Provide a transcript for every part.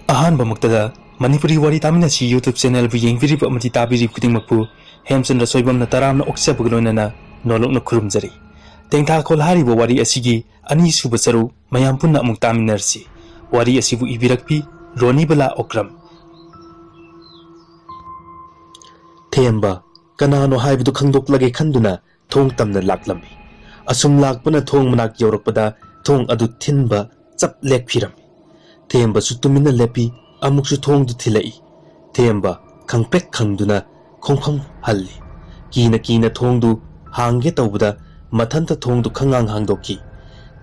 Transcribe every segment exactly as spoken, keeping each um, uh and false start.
ꯑꯍꯥꯟꯕꯃꯛꯇꯗ ꯃꯅꯤꯄꯨꯔꯤ ꯋꯥꯔꯤ ꯇꯥꯃꯤꯟꯅꯁꯤ YouTube channelꯕꯨ ꯌꯦꯡꯕꯤꯔꯤꯕ ꯑꯃꯗꯤ ꯇꯥꯕꯤꯔꯤꯕ ꯈꯨꯗꯤꯡꯃꯛꯄꯨ ꯍꯦꯝꯆꯟꯗ꯭ꯔ ꯁꯣꯏꯕꯝꯅ ꯇꯔꯥꯝꯅ ꯑꯣꯛꯆꯕꯒ ꯂꯣꯏꯅꯅ ꯅꯣꯂꯣꯛꯅ ꯈꯨꯔꯨꯝꯖꯔꯤ꯫ ꯇꯦꯡꯊꯥꯈꯣꯜ ꯍꯥꯏꯔꯤꯕ ꯋꯥꯔꯤ ꯑꯁꯤꯒꯤ ꯑꯅꯤꯁꯨꯕ ꯁꯔꯨꯛ ꯃꯌꯥꯝ ꯄꯨꯟꯅ ꯑꯃꯨꯛ ꯇꯥꯃꯤꯟꯅꯔꯁꯤ꯫ ꯋꯥꯔꯤ ꯑꯁꯤꯕꯨ ꯏꯕꯤꯔꯛꯄꯤ ꯔꯣꯅꯤꯕꯂꯥ ꯑꯣꯀ꯭ꯔꯝ꯫ ꯊꯦꯝꯕ ꯀꯅꯥꯅꯣ ꯍꯥꯏꯕꯗꯨ ꯈꯪꯗꯣꯛꯂꯒꯦ ꯈꯟꯗꯨꯅ ꯊꯣꯡ ꯇꯝꯅ ꯂꯥꯛꯂꯝꯃꯤ꯫ ꯑꯁꯨꯝ ꯂꯥꯛꯄꯅ ꯊꯣꯡ ꯃꯅꯥꯛ ꯌꯧꯔꯛꯄꯗ ꯊꯣꯡ ꯑꯗꯨ ꯊꯤꯟꯕ ꯆꯞ ꯂꯦꯛꯄꯤꯔꯝꯃꯤ꯫ ꯊꯦꯝꯕꯁꯨ ꯇꯨꯃꯤꯟꯅ ꯂꯦꯞꯄꯤ, ꯑꯃꯨꯛꯁꯨ ꯊꯣꯡꯗꯨ ꯊꯤꯜꯂꯛꯏ꯫ ꯊꯦꯝꯕ ꯈꯪꯄ꯭ꯔꯦꯛ ꯈꯪꯗꯨꯅ ꯈꯣꯡꯐꯝ ꯍꯜꯂꯤ꯫ ꯀꯤꯅ ꯀꯤꯅ ꯊꯣꯡꯗꯨ ꯍꯥꯡꯒꯦ ꯇꯧꯕꯗ ꯃꯊꯟꯇ ꯊꯣꯡꯗꯨ ꯈꯪꯍꯥꯡ ꯍꯥꯡꯗꯣꯛꯈꯤ꯫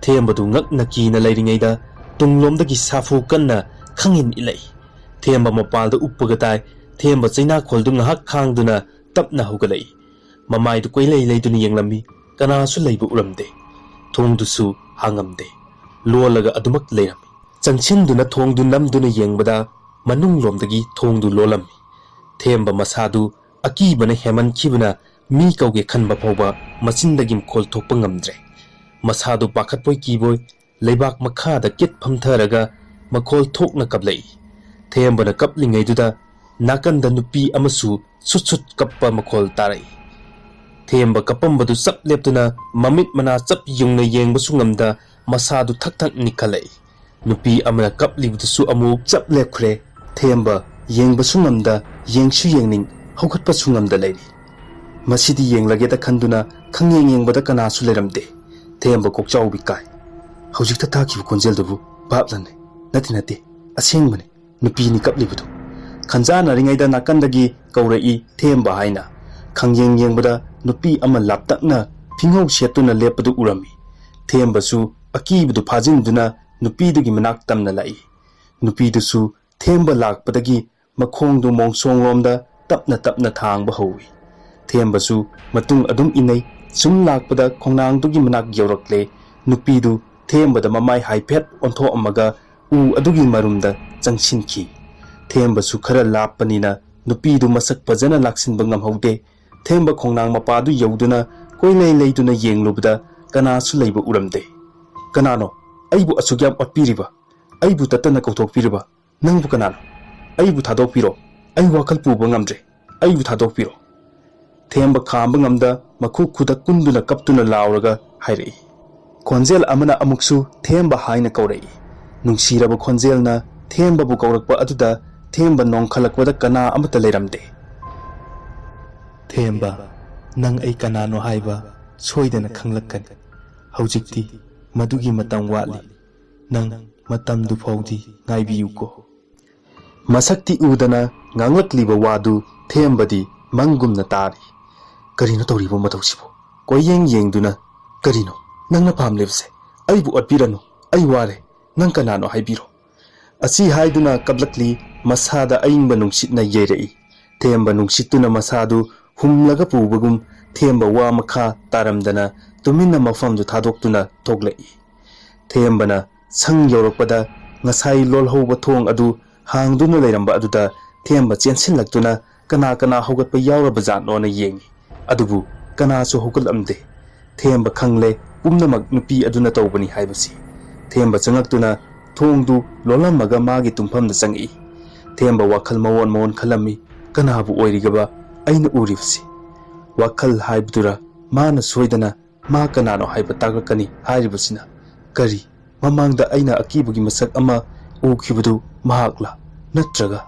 ꯊꯦꯝꯕꯗꯨ ꯉꯛꯅ ꯀꯤꯅ ꯂꯩꯔꯤꯉꯩꯗ ꯇꯨꯡꯂꯣꯝꯗꯒꯤ ꯁꯥꯐꯨ ꯀꯟꯅ ꯈꯪꯏꯟ ꯏꯜꯂꯛꯏ꯫ ꯊꯦꯝꯕ ꯃꯄꯥꯜꯗ ꯎꯞꯄꯒ ꯇꯥꯏ꯫ ꯊꯦꯝꯕ ꯆꯩꯅꯥꯈꯣꯜꯗꯨ ꯉꯥꯏꯍꯥꯛ ꯈꯥꯡꯗꯨꯅ ꯇꯞꯅ ꯍꯧꯒꯠꯂꯛꯏ꯫ ꯃꯃꯥꯏꯗꯨ ꯀꯣꯏꯂꯩ ꯂꯩꯗꯨꯅ ꯌꯦꯡꯂꯝꯃꯤ꯫ ꯀꯅꯥꯁꯨ ꯂꯩꯕ ꯎꯔꯝꯗꯦ꯫ ꯊꯣꯡꯗꯨꯁꯨ ꯍꯥꯡꯉꯝꯗꯦ꯫ ꯂꯣꯜꯂꯒ ꯑꯗꯨꯃꯛ ꯂꯩꯔꯝꯃꯤ꯫ ꯆꯪꯁꯤꯟꯗꯨꯅ ꯊꯣꯡꯗꯨ ꯅꯝꯗꯨꯅ ꯌꯦꯡꯕꯗ ꯃꯅꯨꯡꯂꯣꯝꯗꯒꯤ ꯊꯣꯡꯗꯨ ꯂꯣꯜꯂꯝꯃꯤ꯫ ꯊꯦꯝꯕ ꯃꯁꯥꯗꯨ ꯑꯀꯤꯕꯅ ꯍꯦꯟꯃꯟꯈꯤꯕꯅ ꯃꯤ ꯀꯧꯒꯦ ꯈꯟꯕ ꯐꯥꯎꯕ ꯃꯆꯤꯟꯗꯒꯤ ꯃꯈꯣꯜ ꯊꯣꯛꯄ ꯉꯝꯗ꯭ꯔꯦ꯫ ꯃꯁꯥꯗꯨ ꯄꯥꯈꯠꯄꯣꯏ ꯀꯤꯕꯣꯏ ꯂꯩꯕꯥꯛ ꯃꯈꯥꯗ ꯀꯤꯠ ꯐꯝꯊꯔꯒ ꯃꯈꯣꯜ ꯊꯣꯛꯅ ꯀꯞꯂꯛꯏ꯫ ꯊꯦꯝꯕꯅ ꯀꯞꯂꯤꯉꯩꯗꯨꯗ ꯅꯥꯀꯟꯗ ꯅꯨꯄꯤ ꯑꯃꯁꯨ ꯁꯨꯠ ꯁꯨꯠ ꯀꯞꯄ ꯃꯈꯣꯜ ꯇꯥꯔꯛꯏ꯫ ꯊꯦꯝꯕ ꯀꯞꯄꯝꯕꯗꯨ ꯆꯞ ꯂꯦꯞꯇꯨꯅ ꯃꯃꯤꯠ ꯃꯅꯥ ꯆꯞ ꯌꯨꯡꯅ ꯌꯦꯡꯕꯁꯨ ꯉꯝꯗ ꯃꯁꯥꯗꯨ ꯊꯛ ꯊꯛ ꯅꯤꯛꯈꯠꯂꯛꯏ꯫ ꯅꯨꯄꯤ ꯑꯃꯅ ꯀꯞꯂꯤꯕꯗꯨꯁꯨ ꯑꯃꯨꯛ ꯆꯞ ꯂꯦꯞꯈ꯭ꯔꯦ꯫ ꯊꯦꯝꯕ ꯌꯦꯡꯕꯁꯨ ꯉꯝꯗ, ꯌꯦꯡꯁꯨ ꯌꯦꯡꯅꯤꯡ, ꯍꯧꯒꯠꯄꯁꯨ ꯉꯝꯗ ꯂꯩꯔꯤ꯫ ꯃꯁꯤꯗꯤ ꯌꯦꯡꯂꯒꯦꯗ ꯈꯟꯗꯨꯅ ꯈꯪꯌꯦꯡ ꯌꯦꯡꯕꯗ ꯀꯅꯥꯁꯨ ꯂꯩꯔꯝꯗꯦ꯫ ꯊꯦꯝꯕ ꯀꯣꯛꯆꯥꯎꯕꯤ ꯀꯥꯏ꯫ ꯍꯧꯖꯤꯛꯇ ꯇꯥꯈꯤꯕ ꯈꯣꯟꯖꯦꯜꯗꯨꯕꯨ ꯚꯥꯞꯂꯅꯦ? ꯅꯠꯇꯦ, ꯅꯠꯇꯦ, ꯑꯁꯦꯡꯕꯅꯤ꯫ ꯅꯨꯄꯤꯅꯤ ꯀꯞꯂꯤꯕꯗꯨ꯫ ꯈꯟꯖꯥꯟꯅꯔꯤꯉꯩꯗ ꯅꯥꯀꯟꯗꯒꯤ ꯀꯧꯔꯛꯏ ꯊꯦꯝꯕ ꯍꯥꯏꯅ꯫ ꯈꯪꯌꯦꯡ ꯌꯦꯡꯕꯗ ꯅꯨꯄꯤ ꯑꯃ ꯂꯥꯞꯇꯛꯅ ꯐꯤꯉꯧ ꯁꯦꯠꯇꯨꯅ ꯂꯦꯞꯄꯗꯨ ꯎꯔꯝꯃꯤ꯫ ꯊꯦꯝꯕꯁꯨ ꯑꯀꯤꯕꯗꯨ ꯐꯥꯖꯤꯟꯗꯨꯅ ꯅꯨꯄꯤꯗꯨꯒꯤ ꯃꯅꯥꯛ ꯇꯝꯅ ꯂꯥꯛꯏ꯫ ꯅꯨꯄꯤꯗꯨꯁꯨ ꯊꯦꯝꯕ ꯂꯥꯛꯄꯗꯒꯤ ꯃꯈꯣꯡꯗꯨ ꯃꯣꯡꯁꯣꯡꯂꯣꯝꯗ ꯇꯞꯅ ꯇꯞꯅ ꯊꯥꯡꯕ ꯍꯧꯏ꯫ ꯊꯦꯝꯕꯁꯨ ꯃꯇꯨꯡ ꯑꯗꯨꯝ ꯏꯟꯅꯩ꯫ ꯁꯨꯝ ꯂꯥꯛꯄꯗ ꯈꯣꯡꯅꯥꯡꯗꯨꯒꯤ ꯃꯅꯥꯛ ꯌꯧꯔꯛꯂꯦ꯫ ꯅꯨꯄꯤꯗꯨ ꯊꯦꯝꯕꯗ ꯃꯃꯥꯏ ꯍꯥꯏꯐꯦꯠ ꯑꯣꯟꯊꯣꯛꯑꯝꯃꯒ ꯎ ꯑꯗꯨꯒꯤ ꯃꯔꯨꯝꯗ ꯆꯪꯁꯤꯟꯈꯤ꯫ ꯊꯦꯝꯕꯁꯨ ꯈꯔ ꯂꯥꯞꯄꯅꯤꯅ ꯅꯨꯄꯤꯗꯨ ꯃꯁꯛ ꯐꯖꯅ ꯂꯥꯛꯁꯤꯟꯕ ꯉꯝꯍꯧꯗꯦ꯫ ꯊꯦꯝꯕ ꯈꯣꯡꯅꯥꯡ ꯃꯄꯥꯗꯨ ꯌꯧꯗꯨꯅ ꯀꯣꯏꯂꯩ ꯂꯩꯗꯨꯅ ꯌꯦꯡꯂꯨꯕꯗ ꯀꯅꯥꯁꯨ ꯂꯩꯕ ꯎꯔꯝꯗꯦ꯫ "ꯀꯅꯥꯅꯣ ꯑꯩꯕꯨ ꯑꯁꯨꯛ ꯌꯥꯝ ꯑꯣꯠꯄꯤꯔꯤꯕ? ꯑꯩꯕꯨ ꯇꯠꯇꯅ ꯀꯧꯊꯣꯛꯄꯤꯔꯤꯕ? "ꯅꯪꯕꯨ ꯀꯅꯥꯅꯣ? ꯑꯩꯕꯨ ꯊꯥꯗꯣꯛꯄꯤꯔꯣ꯫ ꯑꯩ ꯋꯥꯈꯜ ꯄꯨꯕ ꯉꯝꯗ꯭ꯔꯦ꯫ ꯑꯩꯕꯨ ꯊꯥꯗꯣꯛꯄꯤꯔꯣ"꯫ ꯊꯦꯝꯕ ꯈꯥꯝꯕ ꯉꯝꯗ ꯃꯈꯨ ꯈꯨꯗꯛ ꯀꯨꯟꯗꯨꯅ ꯀꯞꯇꯨꯅ ꯂꯥꯎꯔꯒ ꯍꯥꯏꯔꯛꯏ꯫ ꯈꯣꯟꯖꯦꯜ ꯑꯃꯅ ꯑꯃꯨꯛꯁꯨ "ꯊꯦꯝꯕ" ꯍꯥꯏꯅ ꯀꯧꯔꯛꯏ꯫ ꯅꯨꯡꯁꯤꯔꯕ ꯈꯣꯟꯖꯦꯜꯅ ꯊꯦꯝꯕꯕꯨ ꯀꯧꯔꯛꯄ ꯑꯗꯨꯗ ꯊꯦꯝꯕ ꯅꯣꯡꯈꯠꯂꯛꯄꯗ ꯀꯅꯥ ꯑꯃꯠꯇ ꯂꯩꯔꯝꯗꯦ꯫ "ꯊꯦꯝꯕ, ꯅꯪ ꯑꯩ ꯀꯅꯥꯅꯣ ꯍꯥꯏꯕ ꯁꯣꯏꯗꯅ ꯈꯪꯂꯛꯀꯅꯤ꯫ ꯍꯧꯖꯤꯛꯇꯤ ꯃꯗꯨꯒꯤ ꯃꯇꯝ ꯋꯥꯠꯂꯤ꯫ ꯅꯪ ꯃꯇꯝꯗꯨ ꯐꯥꯎꯗꯤ ꯉꯥꯏꯕꯤꯌꯨꯀꯣ"꯫ ꯃꯁꯛꯇꯤ ꯎꯗꯅ ꯉꯥꯡꯂꯛꯂꯤꯕ ꯋꯥꯗꯨ ꯊꯦꯝꯕꯗꯤ ꯃꯪꯒꯨꯝꯅ ꯇꯥꯔꯤ꯫ ꯀꯔꯤꯅꯣ ꯇꯧꯔꯤꯕ ꯃꯊꯧꯁꯤꯕꯨ? ꯀꯣꯏꯌꯦꯡ ꯌꯦꯡꯗꯨꯅ, "ꯀꯔꯤꯅꯣ ꯅꯪꯅ ꯄꯥꯝꯂꯤꯕꯁꯦ? ꯑꯩꯕꯨ ꯑꯣꯠꯄꯤꯔꯅꯨ꯫ ꯑꯩ ꯋꯥꯔꯦ꯫ ꯅꯪ ꯀꯅꯥꯅꯣ ꯍꯥꯏꯕꯤꯔꯣ"꯫ ꯑꯁꯤ ꯍꯥꯏꯗꯨꯅ ꯀꯞꯂꯛꯂꯤ꯫ ꯃꯁꯥꯗ ꯑꯏꯪꯕ ꯅꯨꯡꯁꯤꯠꯅ ꯌꯩꯔꯛꯏ꯫ ꯊꯦꯝꯕ ꯅꯨꯡꯁꯤꯠꯇꯨꯅ ꯃꯁꯥꯗꯨ ꯍꯨꯝꯂꯒ ꯄꯨꯕꯒꯨꯝ ꯊꯦꯝꯕ ꯋꯥ ꯃꯈꯥ ꯇꯥꯔꯝꯗꯅ ꯇꯨꯃꯤꯟꯅ ꯃꯐꯝꯗꯨ ꯊꯥꯗꯣꯛꯇꯨꯅ ꯊꯣꯛꯂꯛꯏ꯫ ꯊꯦꯝꯕꯅ ꯁꯪ ꯌꯧꯔꯛꯄꯗ ꯉꯁꯥꯏ ꯂꯣꯜꯍꯧꯕ ꯊꯣꯡ ꯑꯗꯨ ꯍꯥꯡꯗꯨꯅ ꯂꯩꯔꯝꯕ ꯑꯗꯨꯗ ꯊꯦꯝꯕ ꯆꯦꯟꯁꯤꯜꯂꯛꯇꯨꯅ ꯀꯅꯥ ꯀꯅꯥ ꯍꯧꯒꯠꯄ ꯌꯥꯎꯔꯕꯖꯥꯠꯅꯣꯅ ꯌꯦꯡꯏ꯫ ꯑꯗꯨꯕꯨ ꯀꯅꯥꯁꯨ ꯍꯧꯒꯠꯂꯝꯗꯦ꯫ ꯊꯦꯝꯕ ꯈꯪꯂꯦ ꯄꯨꯝꯅꯃꯛ ꯅꯨꯄꯤ ꯑꯗꯨꯅ ꯇꯧꯕꯅꯤ ꯍꯥꯏꯕꯁꯤ꯫ ꯊꯦꯝꯕ ꯆꯪꯉꯛꯇꯨꯅ ꯊꯣꯡꯗꯨ ꯂꯣꯜꯂꯝꯃꯒ ꯃꯥꯒꯤ ꯇꯨꯝꯐꯝꯗ ꯆꯪꯉꯛꯏ꯫ ꯊꯦꯝꯕ ꯋꯥꯈꯜ ꯃꯑꯣꯟ ꯃꯑꯣꯟ ꯈꯜꯂꯝꯃꯤ꯫ "ꯀꯅꯥꯕꯨ ꯑꯣꯏꯔꯤꯒꯕ ꯑꯩꯅ ꯎꯔꯤꯕꯁꯤ?" ꯋꯥꯈꯜ ꯍꯥꯏꯕꯗꯨꯔ, ꯃꯥꯅ ꯁꯣꯏꯗꯅ ꯃꯥ ꯀꯅꯥꯅꯣ ꯍꯥꯏꯕ ꯇꯥꯛꯂꯛꯀꯅꯤ ꯍꯥꯏꯔꯤꯕꯁꯤꯅ? ꯀꯔꯤ, ꯃꯃꯥꯡꯗ ꯑꯩꯅ ꯑꯀꯤꯕꯒꯤ ꯃꯁꯛ ꯑꯃ ꯎꯈꯤꯕꯗꯨ ꯃꯍꯥꯛꯂ? ꯅꯠꯇ꯭ꯔꯒ?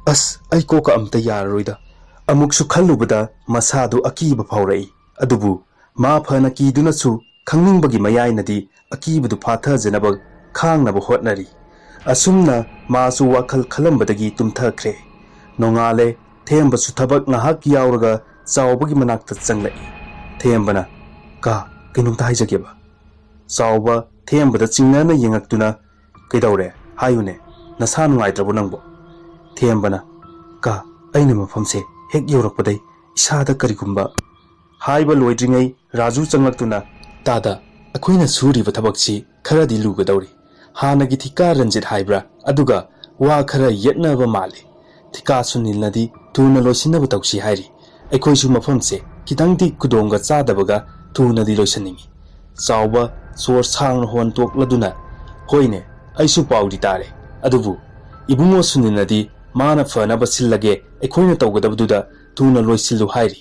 ꯑꯁ, ꯑꯩ ꯀꯣꯛꯀ ꯑꯝꯇ ꯌꯥꯔꯔꯣꯏꯗ꯫ ꯑꯃꯨꯛꯁꯨ ꯈꯜꯂꯨꯕꯗ ꯃꯁꯥꯗꯨ ꯑꯀꯤꯕ ꯐꯥꯎꯔꯛꯏ꯫ ꯑꯗꯨꯕꯨ ꯃꯥ ꯐꯅ ꯀꯤꯗꯨꯅꯁꯨ ꯈꯪꯅꯤꯡꯕꯒꯤ ꯃꯌꯥꯏꯅꯗꯤ ꯑꯀꯤꯕꯗꯨ ꯐꯥꯊꯖꯅꯕ ꯈꯥꯡꯅꯕ ꯍꯣꯠꯅꯔꯤ꯫ ꯑꯁꯨꯝꯅ ꯃꯥꯁꯨ ꯋꯥꯈꯜ ꯈꯜꯂꯝꯕꯗꯒꯤ ꯇꯨꯝꯊꯈ꯭ꯔꯦ꯫ ꯅꯣꯡꯉꯥꯜꯂꯦ꯫ ꯊꯦꯝꯕꯁꯨ ꯊꯕꯛ ꯉꯥꯏꯍꯥꯛ ꯌꯥꯎꯔꯒ ꯆꯥꯎꯕꯒꯤ ꯃꯅꯥꯛꯇ ꯆꯪꯂꯛꯏ꯫ ꯊꯦꯝꯕꯅ, "ꯀꯥ, ꯀꯩꯅꯣꯝꯇ ꯍꯥꯏꯖꯒꯦꯕ"꯫ ꯆꯥꯎꯕ ꯊꯦꯝꯕꯗ ꯆꯤꯡꯅꯅ ꯌꯦꯡꯉꯛꯇꯨꯅ, "ꯀꯩꯗꯧꯔꯦ? ꯍꯥꯏꯌꯨꯅꯦ, ꯅꯁꯥ ꯅꯨꯡꯉꯥꯏꯇ꯭ꯔꯕꯣ ꯅꯪꯕꯣ?" ꯊꯦꯝꯕꯅ, "ꯀꯥ, ꯑꯩꯅ ꯃꯐꯝꯁꯦ ꯍꯦꯛ ꯌꯧꯔꯛꯄꯗꯩ ꯏꯁꯥꯗ ꯀꯔꯤꯒꯨꯝꯕ"꯫ ꯍꯥꯏꯕ ꯂꯣꯏꯗ꯭ꯔꯤꯉꯩ ꯔꯥꯖꯨ ꯆꯪꯂꯛꯇꯨꯅ, "ꯇꯥꯗ, ꯑꯩꯈꯣꯏꯅ ꯁꯨꯔꯤꯕ ꯊꯕꯛꯁꯤ ꯈꯔꯗꯤ ꯂꯨꯒꯗꯧꯔꯤ꯫ ꯍꯥꯟꯅꯒꯤ ꯊꯤꯀꯥ ꯔꯟꯖꯤꯠ ꯍꯥꯏꯕ꯭ꯔꯥ, ꯑꯗꯨꯒ ꯋꯥ ꯈꯔ ꯌꯦꯠꯅꯕ ꯃꯥꯜꯂꯤ꯫ ꯊꯤꯀꯥ ꯁꯨꯅꯤꯜꯅꯗꯤ ꯊꯨꯅ ꯂꯣꯏꯁꯤꯟꯅꯕ ꯇꯧꯁꯤ ꯍꯥꯏꯔꯤ꯫ ꯑꯩꯈꯣꯏꯁꯨ ꯃꯐꯝꯁꯦ ꯈꯤꯇꯪꯗꯤ ꯈꯨꯗꯣꯡꯒ ꯆꯥꯗꯕꯒ ꯊꯨꯅꯗꯤ ꯂꯣꯏꯁꯤꯟꯅꯤꯡꯏ"꯫ ꯆꯥꯎꯕ ꯁꯣꯔ ꯁꯥꯡꯅ ꯍꯣꯟꯇꯣꯛꯂꯗꯨꯅ, "ꯍꯣꯏꯅꯦ, ꯑꯩꯁꯨ ꯄꯥꯎꯗꯤ ꯇꯥꯔꯦ, ꯑꯗꯨꯕꯨ "ꯏꯕꯨꯡꯉꯣ ꯁꯨꯅꯤꯜꯅꯗꯤ ꯃꯥꯅ ꯐꯅꯕ ꯁꯤꯜꯂꯒꯦ, ꯑꯩꯈꯣꯏꯅ ꯇꯧꯒꯗꯕꯗꯨꯗ ꯊꯨꯅ ꯂꯣꯏꯁꯤꯜꯂꯨ ꯍꯥꯏꯔꯤ꯫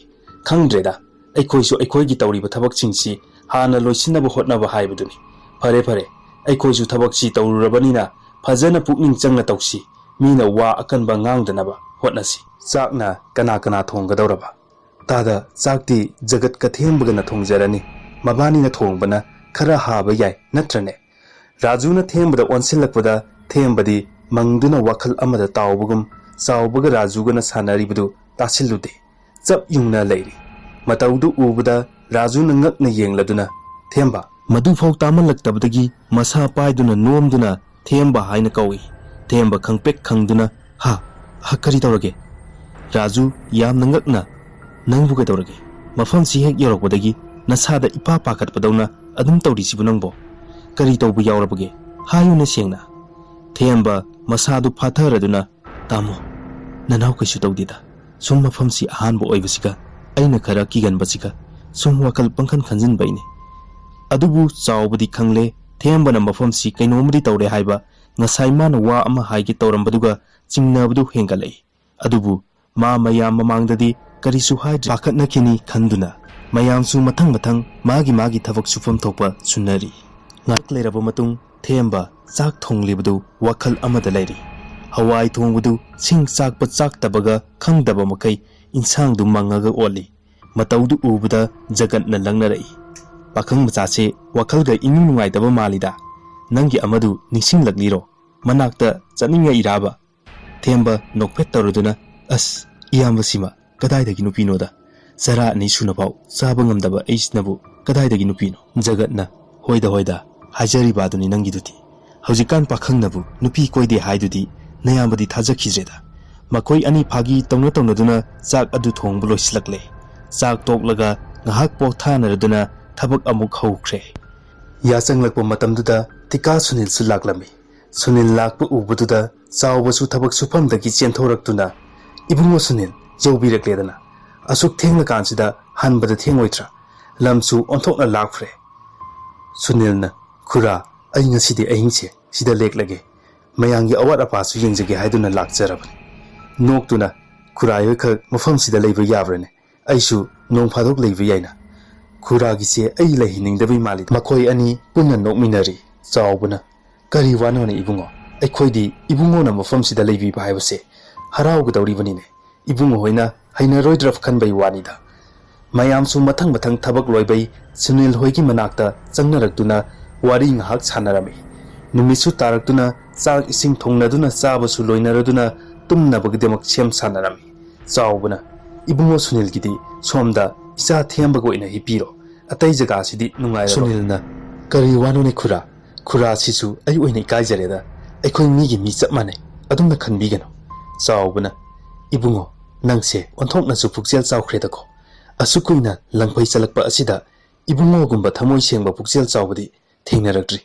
ꯈꯪꯗ꯭ꯔꯦꯗ, ꯑꯩꯈꯣꯏꯁꯨ ꯑꯩꯈꯣꯏꯒꯤ ꯇꯧꯔꯤꯕ ꯊꯕꯛꯁꯤꯡꯁꯤ ꯍꯥꯟꯅ ꯂꯣꯏꯁꯤꯟꯅꯕ ꯍꯣꯠꯅꯕ ꯍꯥꯏꯕꯗꯨꯅꯤ꯫ ꯐꯔꯦ ꯐꯔꯦ, ꯑꯩꯈꯣꯏꯁꯨ ꯊꯕꯛꯁꯤ ꯇꯧꯔꯨꯔꯕꯅꯤꯅ ꯐꯖꯅ ꯄꯨꯛꯅꯤꯡ ꯆꯪꯅ ꯇꯧꯁꯤ꯫ ꯃꯤꯅ ꯋꯥ ꯑꯀꯟꯕ ꯉꯥꯡꯗꯅꯕ ꯍꯣꯠꯅꯁꯤ꯫ ꯆꯥꯛꯅ ꯀꯅꯥ ꯀꯅꯥ ꯊꯣꯡꯒꯗꯧꯔꯕ?" "ꯇꯥꯗ, ꯆꯥꯛꯇꯤ ꯖꯒꯠꯀ ꯊꯦꯝꯕꯒꯅ ꯊꯣꯡꯖꯔꯅꯤ꯫ ꯃꯕꯥꯅꯤꯅ ꯊꯣꯡꯕꯅ ꯈꯔ ꯍꯥꯕ ꯌꯥꯏ, ꯅꯠꯇ꯭ꯔꯅꯦ?" ꯔꯥꯖꯨꯅ ꯊꯦꯝꯕꯗ ꯑꯣꯟꯁꯤꯜꯂꯛꯄꯗ ꯊꯦꯝꯕꯗꯤ ꯃꯪꯗꯨꯅ ꯋꯥꯈꯜ ꯑꯃꯗ ꯇꯥꯎꯕꯒꯨꯝ ꯆꯥꯎꯕꯒ ꯔꯥꯖꯨꯒꯅ ꯁꯥꯟꯅꯔꯤꯕꯗꯨ ꯇꯥꯁꯤꯜꯂꯨꯗꯦ꯫ ꯆꯞ ꯌꯨꯡꯅ ꯂꯩꯔꯤ꯫ ꯃꯇꯧꯗꯨ ꯎꯕꯗ ꯔꯥꯖꯨꯅ ꯉꯛꯅ ꯌꯦꯡꯂꯗꯨꯅ, "ꯊꯦꯝꯕ!" ꯃꯗꯨꯐꯥꯎ ꯇꯥꯃꯜꯂꯛꯇꯕꯗꯒꯤ ꯃꯁꯥ ꯄꯥꯏꯗꯨꯅ ꯅꯣꯝꯗꯨꯅ "ꯊꯦꯝꯕ" ꯍꯥꯏꯅ ꯀꯧꯏ꯫ ꯊꯦꯝꯕ ꯈꯪꯄ꯭ꯔꯦꯛ ꯈꯪꯗꯨꯅ, "ꯍꯥ? ꯍꯥ, ꯀꯔꯤ ꯇꯧꯔꯒꯦ?" ꯔꯥꯖꯨ ꯌꯥꯝꯅ ꯉꯛꯅ, "ꯅꯪꯕꯨ ꯀꯩꯗꯧꯔꯒꯦ? ꯃꯐꯝꯁꯤ ꯍꯦꯛ ꯌꯧꯔꯛꯄꯗꯒꯤ ꯅꯁꯥꯗ ꯏꯄꯥ ꯄꯥꯈꯠꯄꯗꯧꯅ ꯑꯗꯨꯝ ꯇꯧꯔꯤꯁꯤꯕꯨ ꯅꯪꯕꯣ? ꯀꯔꯤ ꯇꯧꯕ ꯌꯥꯎꯔꯕꯒꯦ? ꯍꯥꯏꯌꯨꯅꯦ ꯁꯦꯡꯅ?" ꯊꯦꯝꯕ ꯃꯁꯥꯗꯨ ꯐꯥꯊꯔꯗꯨꯅ, "ꯇꯥꯃꯣ, ꯅꯅꯥꯎ ꯀꯩꯁꯨ ꯇꯧꯗꯦꯗ꯫ ꯁꯨꯝ ꯃꯐꯝꯁꯤ ꯑꯍꯥꯟꯕ ꯑꯣꯏꯕꯁꯤꯒ ꯑꯩꯅ ꯈꯔ ꯀꯤꯒꯟꯕꯁꯤꯒ ꯁꯨꯝ ꯋꯥꯈꯜ ꯄꯪꯈꯟ ꯈꯟꯖꯤꯟꯕꯩꯅꯦ꯫ ꯑꯗꯨꯕꯨ ꯆꯥꯎꯕꯗꯤ ꯈꯪꯂꯦ, ꯊꯦꯝꯕꯅ ꯃꯐꯝꯁꯤ ꯀꯩꯅꯣꯝꯃꯗꯤ ꯇꯧꯔꯦ ꯍꯥꯏꯕ ꯉꯁꯥꯏ ꯃꯥꯅ ꯋꯥ ꯑꯃ ꯍꯥꯏꯒꯦ ꯇꯧꯔꯝꯕꯗꯨꯒ ꯆꯤꯡꯅꯕꯗꯨ ꯍꯦꯟꯒꯠꯂꯛꯏ꯫ ꯑꯗꯨꯕꯨ ꯃꯥ ꯃꯌꯥꯝ ꯃꯃꯥꯡꯗꯗꯤ ꯀꯔꯤꯁꯨ ꯍꯥꯏꯗ꯭ꯔꯦ꯫ ꯄꯥꯈꯠꯅꯈꯤꯅꯤ ꯈꯟꯗꯨꯅ ꯃꯌꯥꯝꯁꯨ ꯃꯊꯪ ꯃꯊꯪ ꯃꯥꯒꯤ ꯃꯥꯒꯤ ꯊꯕꯛ ꯁꯨꯐꯝ ꯊꯣꯛꯄ ꯁꯨꯅꯔꯤ꯫ ꯉꯥꯏꯍꯥꯛ ꯂꯩꯔꯕ ꯃꯇꯨꯡ ꯊꯦꯝꯕ ꯆꯥꯛ ꯊꯣꯡꯂꯤꯕꯗꯨ ꯋꯥꯈꯜ ꯑꯃꯗ ꯂꯩꯔꯤ꯫ ꯍꯋꯥꯏ ꯊꯣꯡꯕꯗꯨ ꯁꯤꯡ ꯆꯥꯛꯄ ꯆꯥꯛꯇꯕꯒ ꯈꯪꯗꯕ ꯃꯈꯩ ꯏꯟꯁꯥꯡꯗꯨ ꯃꯪꯉꯒ ꯑꯣꯠꯂꯤ꯫ ꯃꯇꯧꯗꯨ ꯎꯕꯗ ꯖꯒꯠꯅ ꯂꯪꯅꯔꯛꯏ꯫ "ꯄꯥꯈꯪ ꯃꯆꯥꯁꯦ ꯋꯥꯈꯜꯒ ꯏꯅꯨꯡ ꯅꯨꯡꯉꯥꯏꯇꯕ ꯃꯥꯜꯂꯤꯗ꯫ ꯅꯪꯒꯤ ꯑꯃꯗꯨ ꯅꯤꯡꯁꯤꯡꯂꯛꯂꯤꯔꯣ? ꯃꯅꯥꯛꯇ ꯆꯠꯅꯤꯡꯉꯛꯏꯔꯥꯕ?" ꯊꯦꯝꯕ ꯅꯣꯛꯐꯦꯠ ꯇꯧꯔꯗꯨꯅ, "ꯑꯁ, ꯏꯌꯥꯝꯕꯁꯤꯃ ꯀꯗꯥꯏꯗꯒꯤ ꯅꯨꯄꯤꯅꯣꯗ? ꯆꯔꯥ ꯑꯅꯤ ꯁꯨꯅꯐꯥꯎ ꯆꯥꯕ ꯉꯝꯗꯕ ꯑꯩꯁꯤꯅꯕꯨ ꯀꯗꯥꯏꯗꯒꯤ ꯅꯨꯄꯤꯅꯣ?" ꯖꯒꯠꯅ, "ꯍꯣꯏꯗ ꯍꯣꯏꯗ, ꯍꯥꯏꯖꯔꯤꯕ ꯑꯗꯨꯅꯤ ꯅꯪꯒꯤꯗꯨꯗꯤ꯫ ꯍꯧꯖꯤꯛꯀꯥꯟ ꯄꯥꯈꯪꯅꯕꯨ ꯅꯨꯄꯤ ꯀꯣꯏꯗꯦ ꯍꯥꯏꯗꯨꯗꯤ ꯅꯌꯥꯝꯕꯗꯤ ꯊꯥꯖꯈꯤꯗ꯭ꯔꯦꯗ꯫" ꯃꯈꯣꯏ ꯑꯅꯤ ꯐꯥꯒꯤ ꯇꯧꯅ ꯇꯧꯅꯗꯨꯅ ꯆꯥꯛ ꯑꯗꯨ ꯊꯣꯡꯕ ꯂꯣꯏꯁꯤꯜꯂꯛꯂꯦ꯫ ꯆꯥꯛ ꯇꯣꯛꯂꯒ ꯉꯥꯏꯍꯥꯛ ꯄꯣꯊꯥꯅꯔꯗꯨꯅ ꯊꯕꯛ ꯑꯃꯨꯛ ꯍꯧꯈ꯭ꯔꯦ꯫ ꯌꯥꯆꯪꯂꯛꯄ ꯃꯇꯝꯗꯨꯗ ꯇꯤꯀꯥ ꯁꯨꯅꯤꯜꯁꯨ ꯂꯥꯛꯂꯝꯃꯤ꯫ ꯁꯨꯅꯤꯜ ꯂꯥꯛꯄ ꯎꯕꯗꯨꯗ ꯆꯥꯎꯕꯁꯨ ꯊꯕꯛ ꯁꯨꯐꯝꯗꯒꯤ ꯆꯦꯟꯊꯣꯔꯛꯇꯨꯅ, "ꯏꯕꯨꯡꯉꯣ ꯁꯨꯅꯤꯜ, ꯌꯧꯕꯤꯔꯛꯂꯦꯗꯅ꯫ ꯑꯁꯨꯛ ꯊꯦꯡꯂꯀꯥꯟꯁꯤꯗ ꯍꯟꯕꯗ ꯊꯦꯡꯉꯣꯏꯗ꯭ꯔꯥ? ꯂꯝꯁꯨ ꯑꯣꯟꯊꯣꯛꯅ ꯂꯥꯞꯈ꯭ꯔꯦ꯫" ꯁꯨꯅꯤꯜꯅ, "ꯈꯨꯔꯥ, ꯑꯩ ꯉꯁꯤꯗꯤ ꯑꯍꯤꯡꯁꯦ ꯁꯤꯗ ꯂꯦꯛꯂꯒꯦ꯫ ꯃꯌꯥꯝꯒꯤ ꯑꯋꯥꯠ ꯑꯄꯥꯁꯨ ꯌꯦꯡꯖꯒꯦ ꯍꯥꯏꯗꯨꯅ ꯂꯥꯛꯆꯔꯕꯅꯤ꯫ ꯅꯣꯛꯇꯨꯅ, "ꯈꯨꯔꯥꯏ ꯍꯣꯏꯈꯛ ꯃꯐꯝꯁꯤꯗ ꯂꯩꯕ ꯌꯥꯕ꯭ꯔꯅꯦ? ꯑꯩꯁꯨ ꯅꯣꯡ ꯐꯥꯗꯣꯛ ꯂꯩꯕ ꯌꯥꯏꯅ꯫ ꯈꯨꯔꯥꯒꯤꯁꯦ ꯑꯩ ꯂꯩꯍꯟꯅꯤꯡꯗꯕꯩ ꯃꯥꯜꯂꯤꯗ꯫" ꯃꯈꯣꯏ ꯑꯅꯤ ꯄꯨꯟꯅ ꯅꯣꯛꯃꯤꯟꯅꯔꯤ꯫ ꯆꯥꯎꯕꯅ, "ꯀꯔꯤ ꯋꯥꯅꯣꯅꯦ ꯏꯕꯨꯡꯉꯣ? ꯑꯩꯈꯣꯏꯗꯤ ꯏꯕꯨꯡꯉꯣꯅ ꯃꯐꯝꯁꯤꯗ ꯂꯩꯕꯤꯕ ꯍꯥꯏꯕꯁꯦ ꯍꯔꯥꯎꯒꯗꯧꯔꯤꯕꯅꯤꯅꯦ꯫ ꯏꯕꯨꯡꯉꯣ ꯍꯣꯏꯅ ꯍꯩꯅꯔꯣꯏꯗ꯭ꯔꯥ ꯈꯟꯕꯩ ꯋꯥꯅꯤꯗ꯫" ꯃꯌꯥꯝꯁꯨ ꯃꯊꯪ ꯃꯊꯪ ꯊꯕꯛ ꯂꯣꯏꯕꯩ ꯁꯨꯅꯤꯜ ꯍꯣꯏꯒꯤ ꯃꯅꯥꯛꯇ ꯆꯪꯅꯔꯛꯇꯨꯅ ꯋꯥꯔꯤ ꯉꯥꯏꯍꯥꯛ ꯁꯥꯟꯅꯔꯝꯃꯤ꯫ ꯅꯨꯃꯤꯠꯁꯨ ꯇꯥꯔꯛꯇꯨꯅ ꯆꯥꯛ ꯏꯁꯤꯡ ꯊꯣꯡꯅꯗꯨꯅ ꯆꯥꯕꯁꯨ ꯂꯣꯏꯅꯔꯗꯨꯅ ꯇꯨꯝꯅꯕꯒꯤꯗꯃꯛ ꯁꯦꯝ ꯁꯥꯟꯅꯔꯝꯃꯤ꯫ ꯆꯥꯎꯕꯅ, "ꯏꯕꯨꯡꯉꯣ ꯁꯨꯅꯤꯜꯒꯤꯗꯤ ꯁꯣꯝꯗ ꯏꯆꯥ ꯊꯦꯝꯕꯒ ꯑꯣꯏꯅ ꯍꯤꯞꯄꯤꯔꯣ꯫ ꯑꯇꯩ ꯖꯒꯥꯁꯤꯗꯤ ꯅꯨꯡꯉꯥꯏꯔꯔꯣꯏ꯫" ꯁꯨꯅꯤꯜꯅ, "ꯀꯔꯤ ꯋꯥꯅꯣꯅꯦ ꯈꯨꯔꯥ? ꯈꯨꯔꯥꯁꯤꯁꯨ ꯑꯩ ꯑꯣꯏꯅ ꯏꯀꯥꯏꯖꯔꯦꯗ꯫ ꯑꯩꯈꯣꯏ ꯃꯤꯒꯤ ꯃꯤ ꯆꯞ ꯃꯥꯟꯅꯩ꯫ ꯑꯗꯨꯝꯅ ꯈꯟꯕꯤꯒꯅꯨ꯫" ꯆꯥꯎꯕꯅ, "ꯏꯕꯨꯡꯉꯣ, ꯅꯪꯁꯦ ꯑꯣꯟꯊꯣꯛꯅꯁꯨ ꯄꯨꯛꯆꯦꯜ ꯆꯥꯎꯈ꯭ꯔꯦꯗꯀꯣ꯫ ꯑꯁꯨꯛ ꯀꯨꯏꯅ ꯂꯪꯐꯩ ꯆꯠꯂꯛꯄ ꯑꯁꯤꯗ ꯏꯕꯨꯡꯉꯣꯒꯨꯝꯕ ꯊꯃꯣꯏ ꯁꯦꯡꯕ ꯄꯨꯛꯆꯦꯜ ꯆꯥꯎꯕꯗꯤ ꯊꯦꯡꯅꯔꯛꯇ꯭ꯔꯤ꯫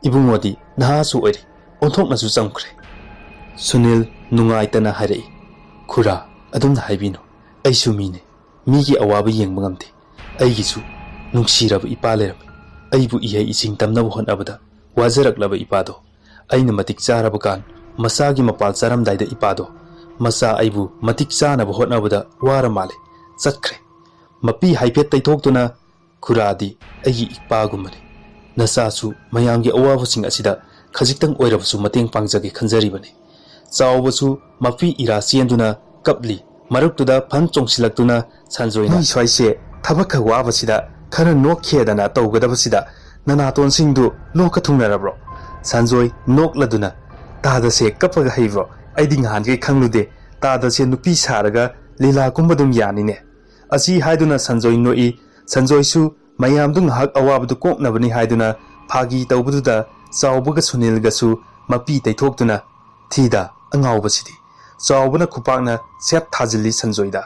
ꯏꯕꯨꯡꯉꯣꯗꯤ ꯅꯍꯥꯁꯨ ꯑꯣꯏꯔꯤ, ꯑꯣꯟꯊꯣꯛꯅꯁꯨ ꯆꯝꯈ꯭ꯔꯦ꯫" ꯁꯨꯅꯤꯜ ꯅꯨꯡꯉꯥꯏꯇꯅ ꯍꯥꯏꯔꯛꯏ, "ꯈꯨꯔꯥ, ꯑꯗꯨꯝꯅ ꯍꯥꯏꯕꯤꯅꯨ꯫ ꯑꯩꯁꯨ ꯃꯤꯅꯦ, ꯃꯤꯒꯤ ꯑꯋꯥꯕ ꯌꯦꯡꯕ ꯉꯝꯗꯦ꯫ ꯑꯩꯒꯤꯁꯨ ꯅꯨꯡꯁꯤꯔꯕ ꯏꯄꯥ ꯂꯩꯔꯝꯃꯤ꯫ ꯑꯩꯕꯨ ꯏꯍꯩ ꯏꯁꯤꯡ ꯇꯝꯅꯕ ꯍꯣꯠꯅꯕꯗ ꯋꯥꯖꯔꯛꯂꯕ ꯏꯄꯥꯗꯣ꯫ ꯑꯩꯅ ꯃꯇꯤꯛ ꯆꯥꯔꯕ ꯀꯥꯟ ꯃꯆꯥꯒꯤ ꯃꯄꯥꯜ ꯆꯥꯔꯝꯗꯥꯏꯗ ꯏꯄꯥꯗꯣ, ꯃꯆꯥ ꯑꯩꯕꯨ ꯃꯇꯤꯛ ꯆꯥꯅꯕ ꯍꯣꯠꯅꯕꯗ ꯋꯥꯔ ꯃꯥꯜꯂꯦ꯫ ꯆꯠꯈ꯭ꯔꯦ꯫" ꯃꯄꯤ ꯍꯥꯏꯐꯦꯠ ꯇꯩꯊꯣꯛꯇꯨꯅ, "ꯈꯨꯔꯥꯗꯤ ꯑꯩꯒꯤ ꯏꯄꯥꯒꯨꯝꯕꯅꯤ꯫ ꯅꯆꯥꯁꯨ ꯃꯌꯥꯝꯒꯤ ꯑꯋꯥꯕꯁꯤꯡ ꯑꯁꯤꯗ ꯈꯖꯤꯛꯇꯪ ꯑꯣꯏꯔꯕꯁꯨ ꯃꯇꯦꯡ ꯄꯥꯡꯖꯒꯦ ꯈꯟꯖꯔꯤꯕꯅꯤ꯫" ꯆꯥꯎꯕꯁꯨ ꯃꯄꯤ ꯏꯔꯥ ꯆꯦꯟꯗꯨꯅ ꯀꯞꯂꯤ꯫ ꯃꯔꯛꯇꯨꯗ ꯐꯟ ꯆꯣꯡꯁꯤꯜꯂꯛꯇꯨꯅ ꯁꯟꯖꯣꯏꯅ, "ꯅꯣꯏ ꯁ꯭ꯋꯥꯏꯁꯦ ꯊꯕꯛ ꯈꯔ ꯋꯥꯕꯁꯤꯗ ꯈꯔ ꯅꯣꯛꯈꯤꯗꯅ ꯇꯧꯒꯗꯕꯁꯤꯗ ꯅꯅꯥꯇꯣꯟꯁꯤꯡꯗꯨ ꯂꯣꯛꯀ ꯊꯨꯡꯅꯔꯕ꯭ꯔꯣ?" ꯁꯟꯖꯣꯏ ꯅꯣꯛꯂꯗꯨꯅ, "ꯇꯥꯗꯁꯦ ꯀꯞꯄꯒ ꯍꯩꯕ꯭ꯔꯣ? ꯑꯩꯗꯤ ꯉꯍꯥꯟꯈꯩ ꯈꯪꯂꯨꯗꯦ꯫ ꯇꯥꯗꯁꯦ ꯅꯨꯄꯤ ꯁꯥꯔꯒ ꯂꯤꯂꯥ ꯀꯨꯝꯕ ꯑꯗꯨꯝ ꯌꯥꯅꯤꯅꯦ꯫" ꯑꯁꯤ ꯍꯥꯏꯗꯨꯅ ꯁꯟꯖꯣꯏ ꯅꯣꯛꯏ꯫ ꯁꯟꯖꯣꯏꯁꯨ ꯃꯌꯥꯝꯗꯨ ꯉꯥꯏꯍꯥꯛ ꯑꯋꯥꯕꯗꯨ ꯀꯣꯛꯅꯕꯅꯤ ꯍꯥꯏꯗꯨꯅ ꯐꯥꯒꯤ ꯇꯧꯕꯗꯨꯗ ꯆꯥꯎꯕꯒ ꯁꯨꯅꯤꯜꯒꯁꯨ ꯃꯄꯤ ꯇꯩꯊꯣꯛꯇꯨꯅ, "ꯊꯤꯗ ꯑꯉꯥꯎꯕꯁꯤꯗꯤ!" ꯆꯥꯎꯕꯅ ꯈꯨꯄꯥꯛꯅ ꯁꯦꯠ ꯊꯥꯖꯤꯜꯂꯤ ꯁꯟꯖꯣꯏꯗ꯫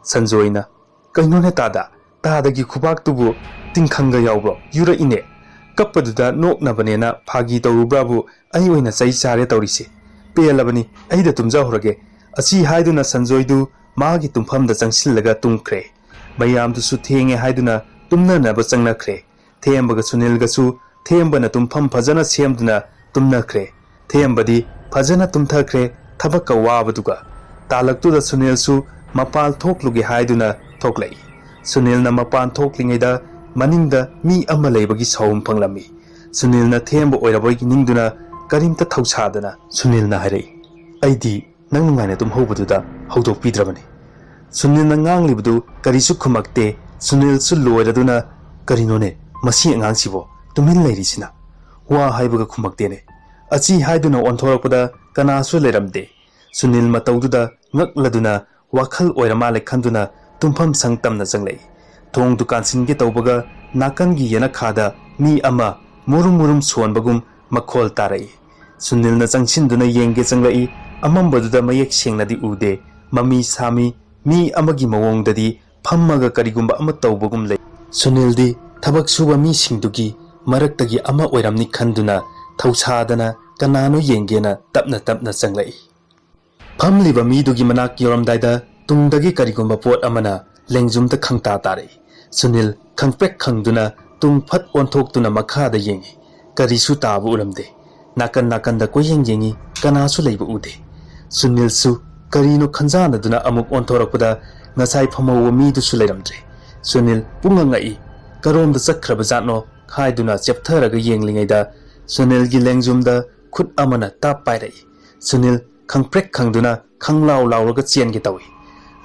ꯁꯟꯖꯣꯏꯅ, "ꯀꯩꯅꯣꯅꯦ ꯇꯥꯗ, ꯇꯥꯗꯒꯤ ꯈꯨꯕꯥꯛꯇꯨꯕꯨ ꯇꯤꯡꯈꯪꯒ ꯌꯥꯎꯕ꯭ꯔꯣ? ꯌꯨꯔꯛꯏꯅꯦ꯫ ꯀꯞꯄꯗꯨꯗ ꯅꯣꯛꯅꯕꯅꯦꯅ ꯐꯥꯒꯤ ꯇꯧꯔꯨꯕ꯭ꯔꯥꯕꯨ ꯑꯩ ꯑꯣꯏꯅ ꯆꯩ ꯆꯥꯔꯦ ꯇꯧꯔꯤꯁꯦ꯫ ꯄꯦꯜꯂꯕꯅꯤ, ꯑꯩꯗ ꯇꯨꯝꯖꯍꯧꯔꯒꯦ꯫" ꯑꯁꯤ ꯍꯥꯏꯗꯨꯅ ꯁꯟꯖꯣꯏꯗꯨ ꯃꯥꯒꯤ ꯇꯨꯝꯐꯝꯗ ꯆꯪꯁꯤꯜꯂꯒ ꯇꯨꯝꯈ꯭ꯔꯦ꯫ ꯃꯌꯥꯝꯗꯨꯁꯨ ꯊꯦꯡꯉꯦ ꯍꯥꯏꯗꯨꯅ ꯇꯨꯝꯅꯅꯕ ꯆꯪꯅꯈ꯭ꯔꯦ꯫ ꯊꯦꯝꯕꯒ ꯁꯨꯅꯤꯜꯒꯁꯨ ꯊꯦꯝꯕꯅ ꯇꯨꯝꯐꯝ ꯐꯖꯅ ꯁꯦꯝꯗꯨꯅ ꯇꯨꯝꯅꯈ꯭ꯔꯦ꯫ ꯊꯦꯝꯕꯗꯤ ꯐꯖꯅ ꯇꯨꯝꯊꯈ꯭ꯔꯦ꯫ ꯊꯕꯛꯀ ꯋꯥꯕꯗꯨꯒ꯫ ꯇꯥꯂꯛꯇꯨꯗ ꯁꯨꯅꯤꯜꯁꯨ ꯃꯄꯥꯟ ꯊꯣꯛꯂꯨꯒꯦ ꯍꯥꯏꯗꯨꯅ ꯊꯣꯛꯂꯛꯏ꯫ ꯁꯨꯅꯤꯜꯅ ꯃꯄꯥꯟ ꯊꯣꯛꯂꯤꯉꯩꯗ ꯃꯅꯤꯡꯗ ꯃꯤ ꯑꯃ ꯂꯩꯕꯒꯤ ꯁꯥꯎꯝ ꯐꯪꯂꯝꯃꯤ꯫ ꯁꯨꯅꯤꯜꯅ ꯊꯦꯝꯕ ꯑꯣꯏꯔꯕꯣꯏ ꯅꯤꯡꯗꯨꯅ ꯀꯔꯤꯝꯇ ꯊꯧꯁꯥꯗꯅ ꯁꯨꯅꯤꯜꯅ ꯍꯥꯏꯔꯛꯏ, "ꯑꯩꯗꯤ ꯅꯪ ꯅꯨꯡꯉꯥꯏꯅ ꯇꯨꯝꯍꯧꯕꯗꯨꯗ ꯍꯧꯗꯣꯛꯄꯤꯗ꯭ꯔꯕꯅꯤ꯫" ꯁꯨꯅꯤꯜꯅ ꯉꯥꯡꯂꯤꯕꯗꯨ ꯀꯔꯤꯁꯨ ꯈꯨꯝꯃꯛꯇꯦ꯫ ꯁꯨꯅꯤꯜꯁꯨ ꯂꯣꯏꯔꯗꯨꯅ, "ꯀꯔꯤꯅꯣꯅꯦ ꯃꯁꯤ ꯑꯉꯥꯡꯁꯤꯕꯣ ꯇꯨꯃꯤꯟ ꯂꯩꯔꯤꯁꯤꯅ? ꯋꯥ ꯍꯥꯏꯕꯒ ꯈꯨꯝꯃꯛꯇꯦꯅꯦ꯫" ꯑꯁꯤ ꯍꯥꯏꯗꯨꯅ ꯑꯣꯟꯊꯣꯔꯛꯄꯗ ꯀꯅꯥꯁꯨ ꯂꯩꯔꯝꯗꯦ꯫ ꯁꯨꯅꯤꯜ ꯃꯇꯧꯗꯨꯗ ꯉꯛꯂꯗꯨꯅ ꯋꯥꯈꯜ ꯑꯣꯏꯔ ꯃꯥꯜꯂꯦ ꯈꯟꯗꯨꯅ ꯇꯨꯝꯐꯝ ꯁꯪ ꯇꯝꯅ ꯆꯪꯂꯛꯏ꯫ ꯊꯣꯡꯗꯨ ꯀꯥꯟꯁꯤꯟꯒꯦ ꯇꯧꯕꯒ ꯅꯥꯀꯟꯒꯤ ꯌꯦꯅꯈꯥꯗ ꯃꯤ ꯑꯃ ꯃꯨꯔꯨꯝ ꯃꯨꯔꯨꯝ ꯁꯣꯟꯕꯒꯨꯝ ꯃꯈꯣꯜ ꯇꯥꯔꯛꯏ꯫ ꯁꯨꯅꯤꯜꯅ ꯆꯪꯁꯤꯟꯗꯨꯅ ꯌꯦꯡꯒꯦ ꯆꯪꯂꯛꯏ꯫ ꯑꯃꯝꯕꯗꯨꯗ ꯃꯌꯦꯛ ꯁꯦꯡꯅꯗꯤ ꯎꯗꯦ꯫ ꯃꯃꯤ ꯁꯥꯃꯤ ꯃꯤ ꯑꯃꯒꯤ ꯃꯑꯣꯡꯗꯗꯤ ꯐꯝꯃꯒ ꯀꯔꯤꯒꯨꯝꯕ ꯑꯃ ꯇꯧꯕꯒꯨꯝ ꯂꯩ꯫ ꯁꯨꯅꯤꯜꯗꯤ ꯊꯕꯛ ꯁꯨꯕ ꯃꯤꯁꯤꯡꯗꯨꯒꯤ ꯃꯔꯛꯇꯒꯤ ꯑꯃ ꯑꯣꯏꯔꯝꯅꯤ ꯈꯟꯗꯨꯅ ꯊꯧꯁꯥꯗꯅ ꯀꯅꯥꯅꯣ ꯌꯦꯡꯒꯦꯅ ꯇꯞꯅ ꯇꯞꯅ ꯆꯪꯂꯛꯏ꯫ ꯐꯝꯂꯤꯕ ꯃꯤꯗꯨꯒꯤ ꯃꯅꯥꯛ ꯌꯧꯔꯝꯗꯥꯏꯗ ꯇꯨꯡꯗꯒꯤ ꯀꯔꯤꯒꯨꯝꯕ ꯄꯣꯠ ꯑꯃꯅ ꯂꯦꯡꯖꯨꯝꯗ ꯈꯪꯇꯥ ꯇꯥꯔꯛꯏ꯫ ꯁꯨꯅꯤꯜ ꯈꯪꯄ꯭ꯔꯦꯛ ꯈꯪꯗꯨꯅ ꯇꯨꯡ ꯐꯠ ꯑꯣꯟꯊꯣꯛꯇꯨꯅ ꯃꯈꯥꯗ ꯌꯦꯡꯏ꯫ ꯀꯔꯤꯁꯨ ꯇꯥꯕ ꯎꯔꯝꯗꯦ꯫ ꯅꯥꯀꯟ ꯅꯥꯀꯟꯗ ꯀꯣꯏꯌꯦꯡ ꯌꯦꯡꯏ, ꯀꯅꯥꯁꯨ ꯂꯩꯕ ꯎꯗꯦ꯫ ꯁꯨꯅꯤꯜꯁꯨ ꯀꯔꯤꯅꯣ ꯈꯟꯖꯥꯟꯅꯗꯨꯅ ꯑꯃꯨꯛ ꯑꯣꯟꯊꯣꯔꯛꯄꯗ ꯉꯁꯥꯏ ꯐꯝꯍꯧꯕ ꯃꯤꯗꯨꯁꯨ ꯂꯩꯔꯝꯗ꯭ꯔꯦ꯫ ꯁꯨꯅꯤꯜ ꯄꯨꯡꯉꯛ ꯉꯛꯏ꯫ ꯀꯔꯣꯝꯗ ꯆꯠꯈ꯭ꯔꯕ ꯖꯥꯠꯅꯣ ꯍꯥꯏꯗꯨꯅ ꯆꯦꯞꯊꯔꯒ ꯌꯦꯡꯂꯤꯉꯩꯗ ꯁꯨꯅꯤꯜꯒꯤ ꯂꯦꯡꯖꯨꯝꯗ ꯈꯨꯠ ꯑꯃꯅ ꯇꯥꯞ ꯄꯥꯏꯔꯛꯏ꯫ ꯁꯨꯅꯤꯜ ꯈꯪꯄ꯭ꯔꯦꯛ ꯈꯪꯗꯨꯅ ꯈꯪꯂꯥꯎ ꯂꯥꯎꯔꯒ ꯆꯦꯟꯒꯦ ꯇꯧꯏ꯫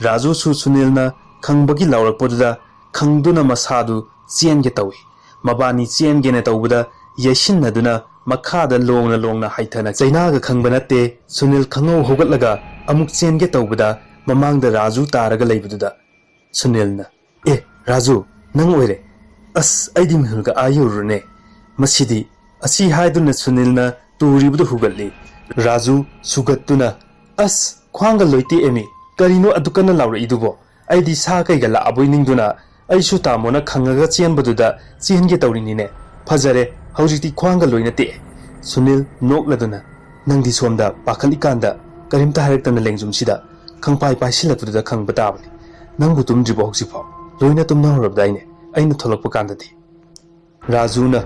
ꯔꯥꯖꯨꯁꯨ ꯁꯨꯅꯤꯜꯅ ꯈꯪꯕꯒꯤ ꯂꯥꯎꯔꯛꯄꯗꯨꯗ ꯈꯪꯗꯨꯅ ꯃꯁꯥꯗꯨ ꯆꯦꯟꯒꯦ ꯇꯧꯏ꯫ ꯃꯕꯥꯅꯤ ꯆꯦꯟꯒꯦꯅ ꯇꯧꯕꯗ ꯌꯩꯁꯤꯟꯅꯗꯨꯅ ꯃꯈꯥꯗ ꯂꯣꯡꯅ ꯂꯣꯡꯅ ꯍꯥꯏꯊꯅ ꯆꯩꯅꯥꯒ ꯈꯪꯕ ꯅꯠꯇꯦ꯫ ꯁꯨꯅꯤꯜ ꯈꯪꯍꯧ ꯍꯧꯒꯠꯂꯒ ꯑꯃꯨꯛ ꯆꯦꯟꯒꯦ ꯇꯧꯕꯗ ꯃꯃꯥꯡꯗ ꯔꯥꯖꯨ ꯇꯥꯔꯒ ꯂꯩꯕꯗꯨꯗ ꯁꯨꯅꯤꯜꯅ, "ꯑꯦ, ꯔꯥꯖꯨ, ꯅꯪ ꯑꯣꯏꯔꯦ꯫ ꯑꯁ, ꯑꯩꯗꯤ ꯃꯤꯍꯨꯜꯒ ꯑꯥ ꯌꯧꯔꯨꯔꯅꯦ꯫ ꯃꯁꯤꯗꯤ꯫" ꯑꯁꯤ ꯍꯥꯏꯗꯨꯅ ꯁꯨꯅꯤꯜꯅ ꯇꯨꯔꯤꯕꯗꯨ ꯍꯨꯒꯠꯂꯤ꯫ ꯔꯥꯖꯨ ꯁꯨꯒꯠꯇꯨꯅ, "ꯑꯁ, ꯈ꯭ꯋꯥꯡꯒ ꯂꯣꯏ ꯇꯦꯛꯑꯦꯃꯤ꯫ ꯀꯔꯤꯅꯣ ꯑꯗꯨ ꯀꯟꯅ ꯂꯥꯎꯔꯛꯏꯗꯨꯕꯣ? ꯑꯩꯗꯤ ꯁꯥ ꯀꯩꯒ ꯂꯥꯛꯑꯕꯣꯏ ꯅꯤꯡꯗꯨꯅ ꯑꯩꯁꯨ ꯇꯥꯃꯣꯅ ꯈꯪꯉꯒ ꯆꯦꯟꯕꯗꯨꯗ ꯆꯦꯟꯒꯦ ꯇꯧꯔꯤꯅꯤꯅꯦ꯫ ꯐꯖꯔꯦ, ꯍꯧꯖꯤꯛꯇꯤ ꯈ꯭ꯋꯥꯡꯒ ꯂꯣꯏꯅ ꯇꯦꯛꯑꯦ꯫" ꯁꯨꯅꯤꯜ ꯅꯣꯛꯂꯗꯨꯅ, "ꯅꯪꯗꯤ ꯁꯣꯝꯗ ꯄꯥꯈꯠꯂꯤꯀꯥꯟꯗ ꯀꯔꯤꯝꯇ ꯍꯥꯏꯔꯛꯇꯅ ꯂꯦꯡꯖꯨꯝꯁꯤꯗ ꯈꯪꯄꯥꯏ ꯄꯥꯏꯁꯤꯜꯂꯛꯄꯗꯨꯗ ꯈꯪꯕ ꯇꯥꯕꯅꯤ꯫ ꯅꯪꯕꯨ ꯇꯨꯝꯗ꯭ꯔꯤꯕꯣ ꯍꯧꯖꯤꯛꯐꯥꯎ? ꯂꯣꯏꯅ ꯇꯨꯝꯅꯍꯧꯔꯕꯗꯥꯏꯅꯦ ꯑꯩꯅ ꯊꯣꯛꯂꯛꯄ ꯀꯥꯟꯗꯗꯤ?" "ꯔꯥꯖꯨꯅ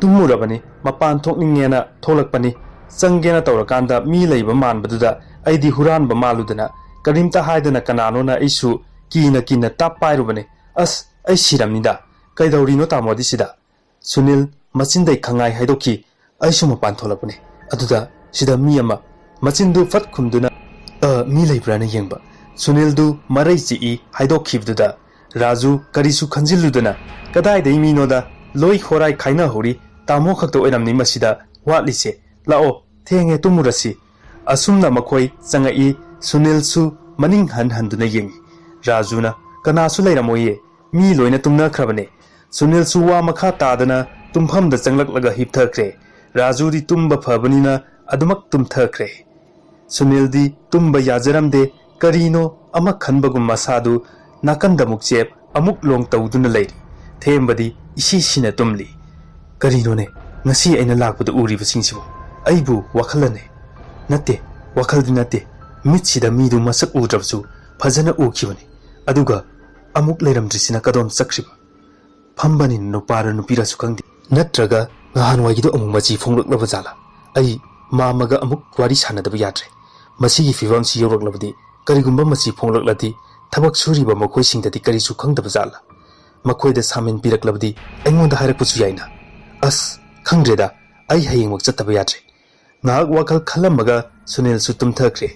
ꯇꯨꯝꯃꯨꯔꯕꯅꯤ, ꯃꯄꯥꯟ ꯊꯣꯛꯅꯤꯡꯉꯦꯅ ꯊꯣꯛꯂꯛꯄꯅꯤ꯫ ꯆꯪꯒꯦꯅ ꯇꯧꯔꯀꯥꯟꯗ ꯃꯤ ꯂꯩꯕ ꯃꯥꯟꯕꯗꯨꯗ ꯑꯩꯗꯤ ꯍꯨꯔꯥꯟꯕ ꯃꯥꯜꯂꯨꯗꯅ ꯀꯔꯤꯝꯇ ꯍꯥꯏꯗꯅ ꯀꯅꯥꯅꯣꯅ ꯑꯩꯁꯨ ꯀꯤꯅ ꯀꯤꯅ ꯇꯥꯞ ꯄꯥꯏꯔꯨꯕꯅꯦ꯫ ꯑꯁ, ꯑꯩ ꯁꯤꯔꯝꯅꯤꯗ꯫ ꯀꯩꯗꯧꯔꯤꯅꯣ ꯇꯥꯃꯣꯗꯤ ꯁꯤꯗ? ꯁꯨꯅꯤꯜ ꯃꯆꯤꯟꯗꯩ ꯈꯪꯉꯥꯏ ꯍꯥꯏꯗꯣꯛꯈꯤ꯫ ꯑꯩꯁꯨ ꯃꯄꯥꯟ ꯊꯣꯛꯂꯛꯄꯅꯦ꯫ ꯑꯗꯨꯗ ꯁꯤꯗ ꯃꯤ ꯑꯃ ꯃꯆꯤꯟꯗꯨ ꯐꯠ ꯈꯨꯝꯗꯨꯅ, "ꯑ, ꯃꯤ ꯂꯩꯕ꯭ꯔꯥꯅ ꯌꯦꯡꯕ꯫ ꯁꯨꯅꯤꯜꯗꯨ ꯃꯔꯩ ꯆꯤꯛꯏ" ꯍꯥꯏꯗꯣꯛꯈꯤꯕꯗꯨꯗ ꯔꯥꯖꯨ ꯀꯔꯤꯁꯨ ꯈꯟꯖꯤꯜꯂꯨꯗꯅ, "ꯀꯗꯥꯏꯗꯩ ꯃꯤꯅꯣꯗ? ꯂꯣꯏ ꯍꯣꯔꯥꯏ ꯈꯥꯏꯅꯍꯧꯔꯤ꯫ ꯇꯥꯃꯣ ꯈꯛꯇ ꯑꯣꯏꯔꯝꯅꯤ ꯃꯁꯤꯗ ꯋꯥꯠꯂꯤꯁꯦ꯫ ꯂꯥꯛꯑꯣ, ꯊꯦꯡꯉꯦ, ꯇꯨꯝꯃꯨꯔꯁꯤ"꯫ ꯑꯁꯨꯝꯅ ꯃꯈꯣꯏ ꯆꯪꯉꯛꯏ꯫ ꯁꯨꯅꯤꯜꯁꯨ ꯃꯅꯤꯡ ꯍꯟ ꯍꯟꯗꯨꯅ ꯌꯦꯡꯉꯤ꯫ ꯔꯥꯖꯨꯅ, "ꯀꯅꯥꯁꯨ ꯂꯩꯔꯝꯃꯣꯏꯌꯦ, ꯃꯤ ꯂꯣꯏꯅ ꯇꯨꯝꯅꯈ꯭ꯔꯕꯅꯦ"꯫ ꯁꯨꯅꯤꯜꯁꯨ ꯋꯥ ꯃꯈꯥ ꯇꯥꯗꯅ ꯇꯨꯝꯐꯝꯗ ꯆꯪꯂꯛꯂꯒ ꯍꯤꯞꯊꯈ꯭ꯔꯦ꯫ ꯔꯥꯖꯨꯗꯤ ꯇꯨꯝꯕ ꯐꯕꯅꯤꯅ ꯑꯗꯨꯃꯛ ꯇꯨꯝꯊꯈ꯭ꯔꯦ꯫ ꯁꯨꯅꯤꯜꯗꯤ ꯇꯨꯝꯕ ꯌꯥꯖꯔꯝꯗꯦ꯫ ꯀꯔꯤꯅꯣ ꯑꯃ ꯈꯟꯕꯒꯨꯝ ꯃꯁꯥꯗꯨ ꯅꯥꯀꯟꯗ ꯑꯃꯨꯛ ꯆꯦꯞ, ꯑꯃꯨꯛ ꯂꯣꯡ ꯇꯧꯗꯨꯅ ꯂꯩꯔꯤ꯫ ꯊꯦꯝꯕꯗꯤ ꯏꯁꯤ ꯁꯤꯅ ꯇꯨꯝꯂꯤ꯫ "ꯀꯔꯤꯅꯣꯅꯦ ꯉꯁꯤ ꯑꯩꯅ ꯂꯥꯛꯄꯗ ꯎꯔꯤꯕꯁꯤꯡꯁꯤꯕꯨ? ꯑꯩꯕꯨ ꯋꯥꯈꯜꯂꯅꯦ?" ꯅꯠꯇꯦ, ꯋꯥꯈꯜꯗꯤ ꯅꯠꯇꯦ꯫ ꯃꯤꯠꯁꯤꯗ ꯃꯤꯗꯨ ꯃꯁꯛ ꯎꯗ꯭ꯔꯕꯁꯨ ꯐꯖꯅ ꯎꯈꯤꯕꯅꯤ꯫ ꯑꯗꯨꯒ ꯑꯃꯨꯛ ꯂꯩꯔꯝꯗ꯭ꯔꯤꯁꯤꯅ ꯀꯗꯣꯝ ꯆꯠꯈ꯭ꯔꯤꯕ? ꯐꯝꯕꯅꯤꯅ ꯅꯨꯄꯥꯔ ꯅꯨꯄꯤꯔꯁꯨ ꯈꯪꯗꯦ꯫ ꯅꯠꯇ꯭ꯔꯒ ꯅꯍꯥꯟꯋꯥꯏꯒꯤꯗꯣ ꯑꯃꯨꯛ ꯃꯆꯤ ꯐꯣꯡꯂꯛꯂꯕ ꯖꯥꯠꯂꯥ? ꯑꯩ ꯃꯥꯃꯒ ꯑꯃꯨꯛ ꯋꯥꯔꯤ ꯁꯥꯟꯅꯗꯕ ꯌꯥꯗ꯭ꯔꯦ꯫ ꯃꯁꯤꯒꯤ ꯐꯤꯕꯝꯁꯤ ꯌꯧꯔꯛꯂꯕꯗꯤ, ꯀꯔꯤꯒꯨꯝꯕ ꯃꯆꯤ ꯐꯣꯡꯂꯛꯂꯗꯤ, ꯊꯕꯛ ꯁꯨꯔꯤꯕ ꯃꯈꯣꯏꯁꯤꯡꯗꯗꯤ ꯀꯔꯤꯁꯨ ꯈꯪꯗꯕ ꯖꯥꯠꯂꯥ? ꯃꯈꯣꯏꯗ ꯁꯥꯃꯤꯟ ꯄꯤꯔꯛꯂꯕꯗꯤ ꯑꯩꯉꯣꯟꯗ ꯍꯥꯏꯔꯛꯄꯁꯨ ꯌꯥꯏꯅ꯫ ꯑꯁ, ꯈꯪꯗ꯭ꯔꯦꯗ, ꯑꯩ ꯍꯌꯦꯡꯃꯛ ꯆꯠꯇꯕ ꯌꯥꯗ꯭ꯔꯦ꯫ ꯉꯥꯏꯍꯥꯛ ꯋꯥꯈꯜ ꯈꯜꯂꯝꯃꯒ ꯁꯨꯅꯤꯜꯁꯨ ꯇꯨꯝꯊꯈ꯭ꯔꯦ꯫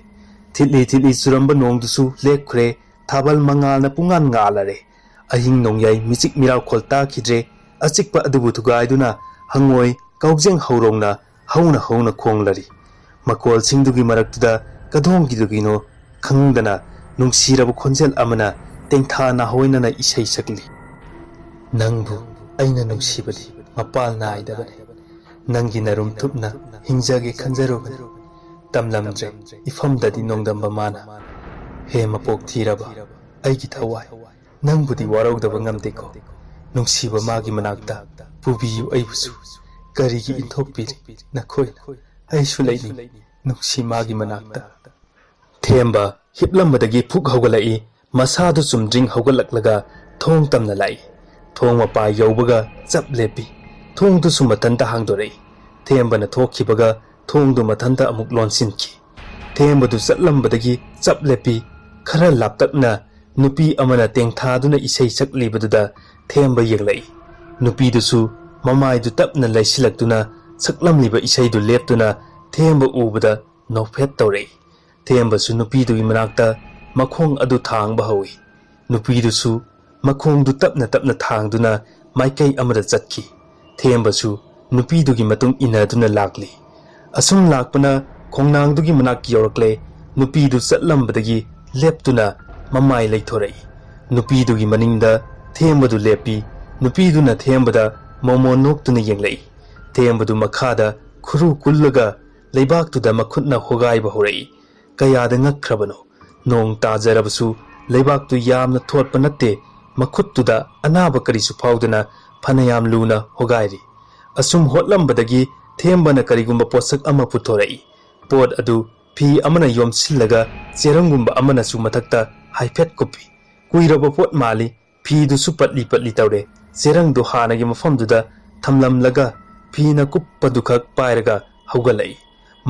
ꯊꯤꯠꯂꯤ ꯊꯤꯠꯂꯤ ꯆꯨꯔꯝꯕ ꯅꯣꯡꯗꯨꯁꯨ ꯂꯦꯞꯈ꯭ꯔꯦ꯫ ꯊꯥꯕꯜ ꯃꯉꯥꯜꯅ ꯄꯨꯡꯉꯥꯟ ꯉꯥꯜꯂꯔꯦ꯫ ꯑꯍꯤꯡ ꯅꯣꯡꯌꯥꯏ ꯃꯤꯆꯤꯛ ꯃꯤꯔꯥꯎꯈꯣꯜ ꯇꯥꯈꯤꯗ꯭ꯔꯦ꯫ ꯑꯆꯤꯛꯄ ꯑꯗꯨꯕꯨ ꯊꯨꯒꯥꯏꯗꯨꯅ ꯍꯪꯉꯣꯏ, ꯀꯥꯎꯖꯦꯡ ꯍꯧꯔꯣꯡꯅ ꯍꯧꯅ ꯍꯧꯅ ꯈꯣꯡꯂꯔꯤ꯫ ꯃꯈꯣꯜꯁꯤꯡꯗꯨꯒꯤ ꯃꯔꯛꯇꯨꯗ ꯀꯗꯣꯝꯒꯤꯗꯨꯒꯤꯅꯣ ꯈꯪꯗꯅ ꯅꯨꯡꯁꯤꯔꯕ ꯈꯣꯟꯖꯦꯜ ꯑꯃꯅ ꯇꯦꯡꯊꯥ ꯅꯥꯍꯣꯏꯅꯅ ꯏꯁꯩ ꯁꯛꯂꯤ꯫ "ꯅꯪꯕꯨ ꯑꯩꯅ ꯅꯨꯡꯁꯤꯕꯗꯤ ꯃꯄꯥꯜ ꯅꯥꯏꯗꯕꯅꯤ꯫ ꯅꯪꯒꯤ ꯅꯔꯨꯝ ꯊꯨꯞꯅ ꯍꯤꯡꯖꯒꯦ ꯈꯟꯖꯔꯨꯕꯅꯤ꯫ ꯇꯝꯂꯝꯗ꯭ꯔꯦ ꯏꯐꯝꯗꯗꯤ ꯅꯣꯡꯗꯝꯕ ꯃꯥꯅ꯫ ꯍꯦ ꯃꯄꯣꯛ ꯊꯤꯔꯕ ꯑꯩꯒꯤ ꯊꯋꯥꯏ, ꯅꯪꯕꯨꯗꯤ ꯋꯥꯔꯧꯗꯕ ꯉꯝꯗꯦꯀꯣ꯫ ꯅꯨꯡꯁꯤꯕ ꯃꯥꯒꯤ ꯃꯅꯥꯛꯇ ꯄꯨꯕꯤꯌꯨ ꯑꯩꯕꯨꯁꯨ꯫ ꯀꯔꯤꯒꯤ ꯏꯟꯊꯣꯛꯄꯤꯔꯤ ꯅꯈꯣꯏꯅ? ꯑꯩꯁꯨ ꯂꯩꯅꯤꯡꯏ ꯅꯨꯡꯁꯤ ꯃꯥꯒꯤ ꯃꯅꯥꯛꯇ"꯫ ꯊꯦꯝꯕ ꯍꯤꯞꯂꯝꯕꯗꯒꯤ ꯐꯨꯛ ꯍꯧꯒꯠꯂꯛꯏ꯫ ꯃꯁꯥꯗꯨ ꯆꯨꯝꯗ꯭ꯔꯤꯡ ꯍꯧꯒꯠꯂꯛꯂꯒ ꯊꯣꯡ ꯇꯝꯅ ꯂꯥꯛꯏ꯫ ꯊꯣꯡ ꯃꯄꯥ ꯌꯧꯕꯒ ꯆꯞ ꯂꯦꯞꯄꯤ꯫ ꯊꯣꯡꯗꯨꯁꯨ ꯃꯊꯟꯇ ꯍꯥꯡꯗꯣꯔꯛꯏ꯫ ꯊꯦꯝꯕꯅ ꯊꯣꯛꯈꯤꯕꯒ ꯊꯣꯡꯗꯨ ꯃꯊꯟꯇ ꯑꯃꯨꯛ ꯂꯣꯟꯁꯤꯟꯈꯤ꯫ ꯊꯦꯝꯕꯗꯨ ꯆꯠꯂꯝꯕꯗꯒꯤ ꯆꯞ ꯂꯦꯞꯄꯤ꯫ ꯈꯔ ꯂꯥꯞꯇꯛꯅ ꯅꯨꯄꯤ ꯑꯃꯅ ꯇꯦꯡꯊꯥꯗꯨꯅ ꯏꯁꯩ ꯁꯛꯂꯤꯕꯗꯨꯗ ꯊꯦꯝꯕ ꯌꯦꯡꯂꯛꯏ꯫ ꯅꯨꯄꯤꯗꯨꯁꯨ ꯃꯃꯥꯏꯗꯨ ꯇꯞꯅ ꯂꯩꯁꯤꯜꯂꯛꯇꯨꯅ ꯁꯛꯂꯝꯂꯤꯕ ꯏꯁꯩꯗꯨ ꯂꯦꯞꯇꯨꯅ ꯊꯦꯝꯕ ꯎꯕꯗ ꯅꯣꯛꯐꯦꯠ ꯇꯧꯔꯛꯏ꯫ ꯊꯦꯝꯕꯁꯨ ꯅꯨꯄꯤꯗꯨꯒꯤ ꯃꯅꯥꯛꯇ ꯃꯈꯣꯡ ꯑꯗꯨ ꯊꯥꯡꯕ ꯍꯧꯏ꯫ ꯅꯨꯄꯤꯗꯨꯁꯨ ꯃꯈꯣꯡꯗꯨ ꯇꯞꯅ ꯇꯞꯅ ꯊꯥꯡꯗꯨꯅ ꯃꯥꯏꯀꯩ ꯑꯃꯗ ꯆꯠꯈꯤ꯫ ꯊꯦꯝꯕꯁꯨ ꯅꯨꯄꯤꯗꯨꯒꯤ ꯃꯇꯨꯡ ꯏꯟꯅꯗꯨꯅ ꯂꯥꯛꯂꯤ꯫ ꯑꯁꯨꯝ ꯂꯥꯛꯄꯅ ꯈꯣꯡꯅꯥꯡꯗꯨꯒꯤ ꯃꯅꯥꯛ ꯌꯧꯔꯛꯂꯦ꯫ ꯅꯨꯄꯤꯗꯨ ꯆꯠꯂꯝꯕꯗꯒꯤ ꯂꯦꯞꯇꯨꯅ ꯃꯃꯥꯏ ꯂꯩꯊꯣꯔꯛꯏ꯫ ꯅꯨꯄꯤꯗꯨꯒꯤ ꯃꯅꯤꯡꯗ ꯊꯦꯝꯕꯗꯨ ꯂꯦꯞꯄꯤ꯫ ꯅꯨꯄꯤꯗꯨꯅ ꯊꯦꯝꯕꯗ ꯃꯣꯃꯣꯟ ꯅꯣꯛꯇꯨꯅ ꯌꯦꯡꯂꯛꯏ꯫ ꯊꯦꯝꯕꯗꯨ ꯃꯈꯥꯗ ꯈꯨꯔꯨ ꯀꯨꯜꯂꯒ ꯂꯩꯕꯥꯛꯇꯨꯗ ꯃꯈꯨꯠꯅ ꯍꯣꯒꯥꯏꯕ ꯍꯧꯔꯛꯏ꯫ ꯀꯌꯥꯗ ꯉꯛꯈ꯭ꯔꯕꯅꯣ! ꯅꯣꯡ ꯇꯥꯖꯔꯕꯁꯨ ꯂꯩꯕꯥꯛꯇꯨ ꯌꯥꯝꯅ ꯊꯣꯠꯄ ꯅꯠꯇꯦ꯫ ꯃꯈꯨꯠꯇꯨꯗ ꯑꯅꯥꯕ ꯀꯔꯤꯁꯨ ꯐꯥꯎꯗꯅ ꯐꯅꯌꯥꯝ ꯂꯨꯅ ꯍꯣꯒꯥꯏꯔꯤ꯫ ꯑꯁꯨꯝ ꯍꯣꯠꯂꯝꯕꯗꯒꯤ ꯊꯦꯝꯕꯅ ꯀꯔꯤꯒꯨꯝꯕ ꯄꯣꯠꯁꯛ ꯑꯃ ꯄꯨꯊꯣꯔꯛꯏ꯫ ꯄꯣꯠ ꯑꯗꯨ ꯐꯤ ꯑꯃꯅ ꯌꯣꯝꯁꯤꯜꯂꯒ ꯆꯦꯔꯪꯒꯨꯝꯕ ꯑꯃꯅꯁꯨ ꯃꯊꯛꯇ ꯍꯥꯏꯐꯦꯠ ꯀꯨꯞꯄꯤ꯫ ꯀꯨꯏꯔꯕ ꯄꯣꯠ ꯃꯥꯜꯂꯤ꯫ ꯐꯤꯗꯨꯁꯨ ꯄꯠꯂꯤ ꯄꯠꯂꯤ ꯇꯧꯔꯦ꯫ ꯆꯦꯔꯪꯗꯨ ꯍꯥꯟꯅꯒꯤ ꯃꯐꯝꯗꯨꯗ ꯊꯝꯂꯝꯂꯒ ꯐꯤꯅ ꯀꯨꯞꯄꯗꯨꯈꯛ ꯄꯥꯏꯔꯒ ꯍꯧꯒꯠꯂꯛꯏ꯫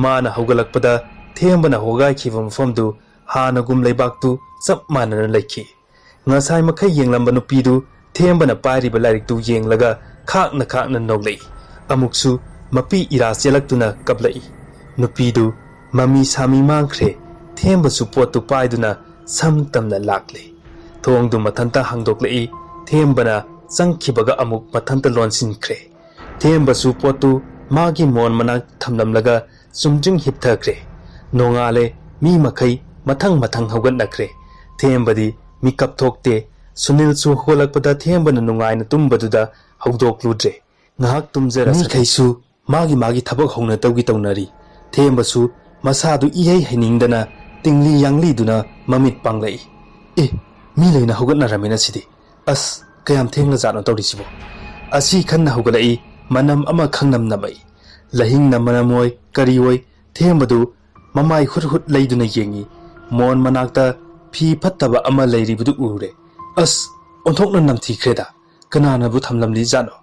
ꯃꯥꯅ ꯍꯧꯒꯠꯂꯛꯄꯗ ꯊꯦꯝꯕꯅ ꯍꯣꯒꯥꯏꯈꯤꯕ ꯃꯐꯝꯗꯨ ꯍꯥꯟꯅꯒꯨꯝ ꯂꯩꯕꯥꯛꯇꯨ ꯆꯞ ꯃꯥꯟꯅꯅ ꯂꯩꯈꯤ꯫ ꯉꯁꯥꯏ ꯃꯈꯩ ꯌꯦꯡꯂꯝꯕ ꯅꯨꯄꯤꯗꯨ ꯊꯦꯝꯕꯅ ꯄꯥꯏꯔꯤꯕ ꯂꯥꯏꯔꯤꯛꯇꯨ ꯌꯦꯡꯂꯒ ꯈꯥꯛꯅ ꯈꯥꯛꯅ ꯅꯣꯛꯂꯛꯏ꯫ ꯑꯃꯨꯛꯁꯨ ꯃꯄꯤ ꯏꯔꯥ ꯆꯦꯜꯂꯛꯇꯨꯅ ꯀꯞꯂꯛꯏ꯫ ꯅꯨꯄꯤꯗꯨ ꯃꯃꯤ ꯁꯥꯃꯤ ꯃꯥꯡꯈ꯭ꯔꯦ꯫ ꯊꯦꯝꯕꯁꯨ ꯄꯣꯠꯇꯨ ꯄꯥꯏꯗꯨꯅ ꯁꯝ ꯇꯝꯅ ꯂꯥꯛꯂꯦ꯫ ꯊꯣꯡꯗꯨ ꯃꯊꯟꯇ ꯍꯥꯡꯗꯣꯛꯂꯛꯏ꯫ ꯊꯦꯝꯕꯅ ꯆꯪꯈꯤꯕꯒ ꯑꯃꯨꯛ ꯃꯊꯟꯇ ꯂꯣꯟꯁꯤꯟꯈ꯭ꯔꯦ꯫ ꯊꯦꯝꯕꯁꯨ ꯄꯣꯠꯇꯨ ꯃꯥꯒꯤ ꯃꯣꯟ ꯃꯅꯥꯛ ꯊꯝꯂꯝꯂꯒ ꯆꯨꯝꯗ꯭ꯔꯤꯡ ꯍꯤꯞꯊꯈ꯭ꯔꯦ꯫ ꯅꯣꯡꯉꯥꯜꯂꯦ꯫ ꯃꯤ ꯃꯈꯩ ꯃꯊꯪ ꯃꯊꯪ ꯍꯧꯒꯠꯅꯈ꯭ꯔꯦ꯫ ꯊꯦꯝꯕꯗꯤ ꯃꯤꯀꯞ ꯊꯣꯛꯇꯦ꯫ ꯁꯨꯅꯤꯜꯁꯨ ꯍꯧꯒꯠꯂꯛꯄꯗ ꯊꯦꯝꯕꯅ ꯅꯨꯡꯉꯥꯏꯅ ꯇꯨꯝꯕꯗꯨꯗ ꯍꯧꯗꯣꯛꯂꯨꯗ꯭ꯔꯦ꯫ ꯉꯥꯏꯍꯥꯛ ꯇꯨꯝꯖꯔꯁꯅꯨ꯫ ꯃꯤꯈꯩꯁꯨ ꯃꯥꯒꯤ ꯃꯥꯒꯤ ꯊꯕꯛ ꯍꯧꯅ ꯇꯧꯒꯤ ꯇꯧꯅꯔꯤ꯫ ꯊꯦꯝꯕꯁꯨ ꯃꯁꯥꯗꯨ ꯏꯍꯩ ꯍꯩꯅꯤꯡꯗꯅ ꯇꯤꯡꯂꯤ ꯌꯥꯡꯂꯤꯗꯨꯅ ꯃꯃꯤꯠ ꯄꯥꯡꯂꯛꯏ꯫ ꯑꯦ, ꯃꯤ ꯂꯣꯏꯅ ꯍꯧꯒꯠꯅꯔꯝꯃꯦꯅ ꯁꯤꯗꯤ꯫ ꯑꯁ, ꯀꯌꯥꯝ ꯊꯦꯡꯂꯖꯥꯠꯅꯣ ꯇꯧꯔꯤꯁꯤꯕꯣ? ꯑꯁꯤ ꯈꯟꯅ ꯍꯧꯒꯠꯂꯛꯏ꯫ ꯃꯅꯝ ꯑꯃ ꯈꯪꯅꯝ ꯅꯝꯃꯛꯏ꯫ ꯂꯍꯤꯡꯅ ꯃꯅꯝ ꯑꯣꯏ ꯀꯔꯤ ꯑꯣꯏ, ꯊꯦꯝꯕꯗꯨ ꯃꯃꯥꯏ ꯍꯨꯠ ꯍꯨꯠ ꯂꯩꯗꯨꯅ ꯌꯦꯡꯉꯤ꯫ ꯃꯣꯟ ꯃꯅꯥꯛꯇ ꯐꯤ ꯐꯠꯇꯕ ꯑꯃ ꯂꯩꯔꯤꯕꯗꯨ ꯎꯔꯦ꯫ ꯑꯁ, ꯑꯣꯟꯊꯣꯛꯅ ꯅꯝꯊꯤꯈ꯭ꯔꯦꯗ꯫ ꯀꯅꯥꯅꯕꯨ ꯊꯝꯂꯝꯂꯤ ꯖꯥꯠꯅꯣ?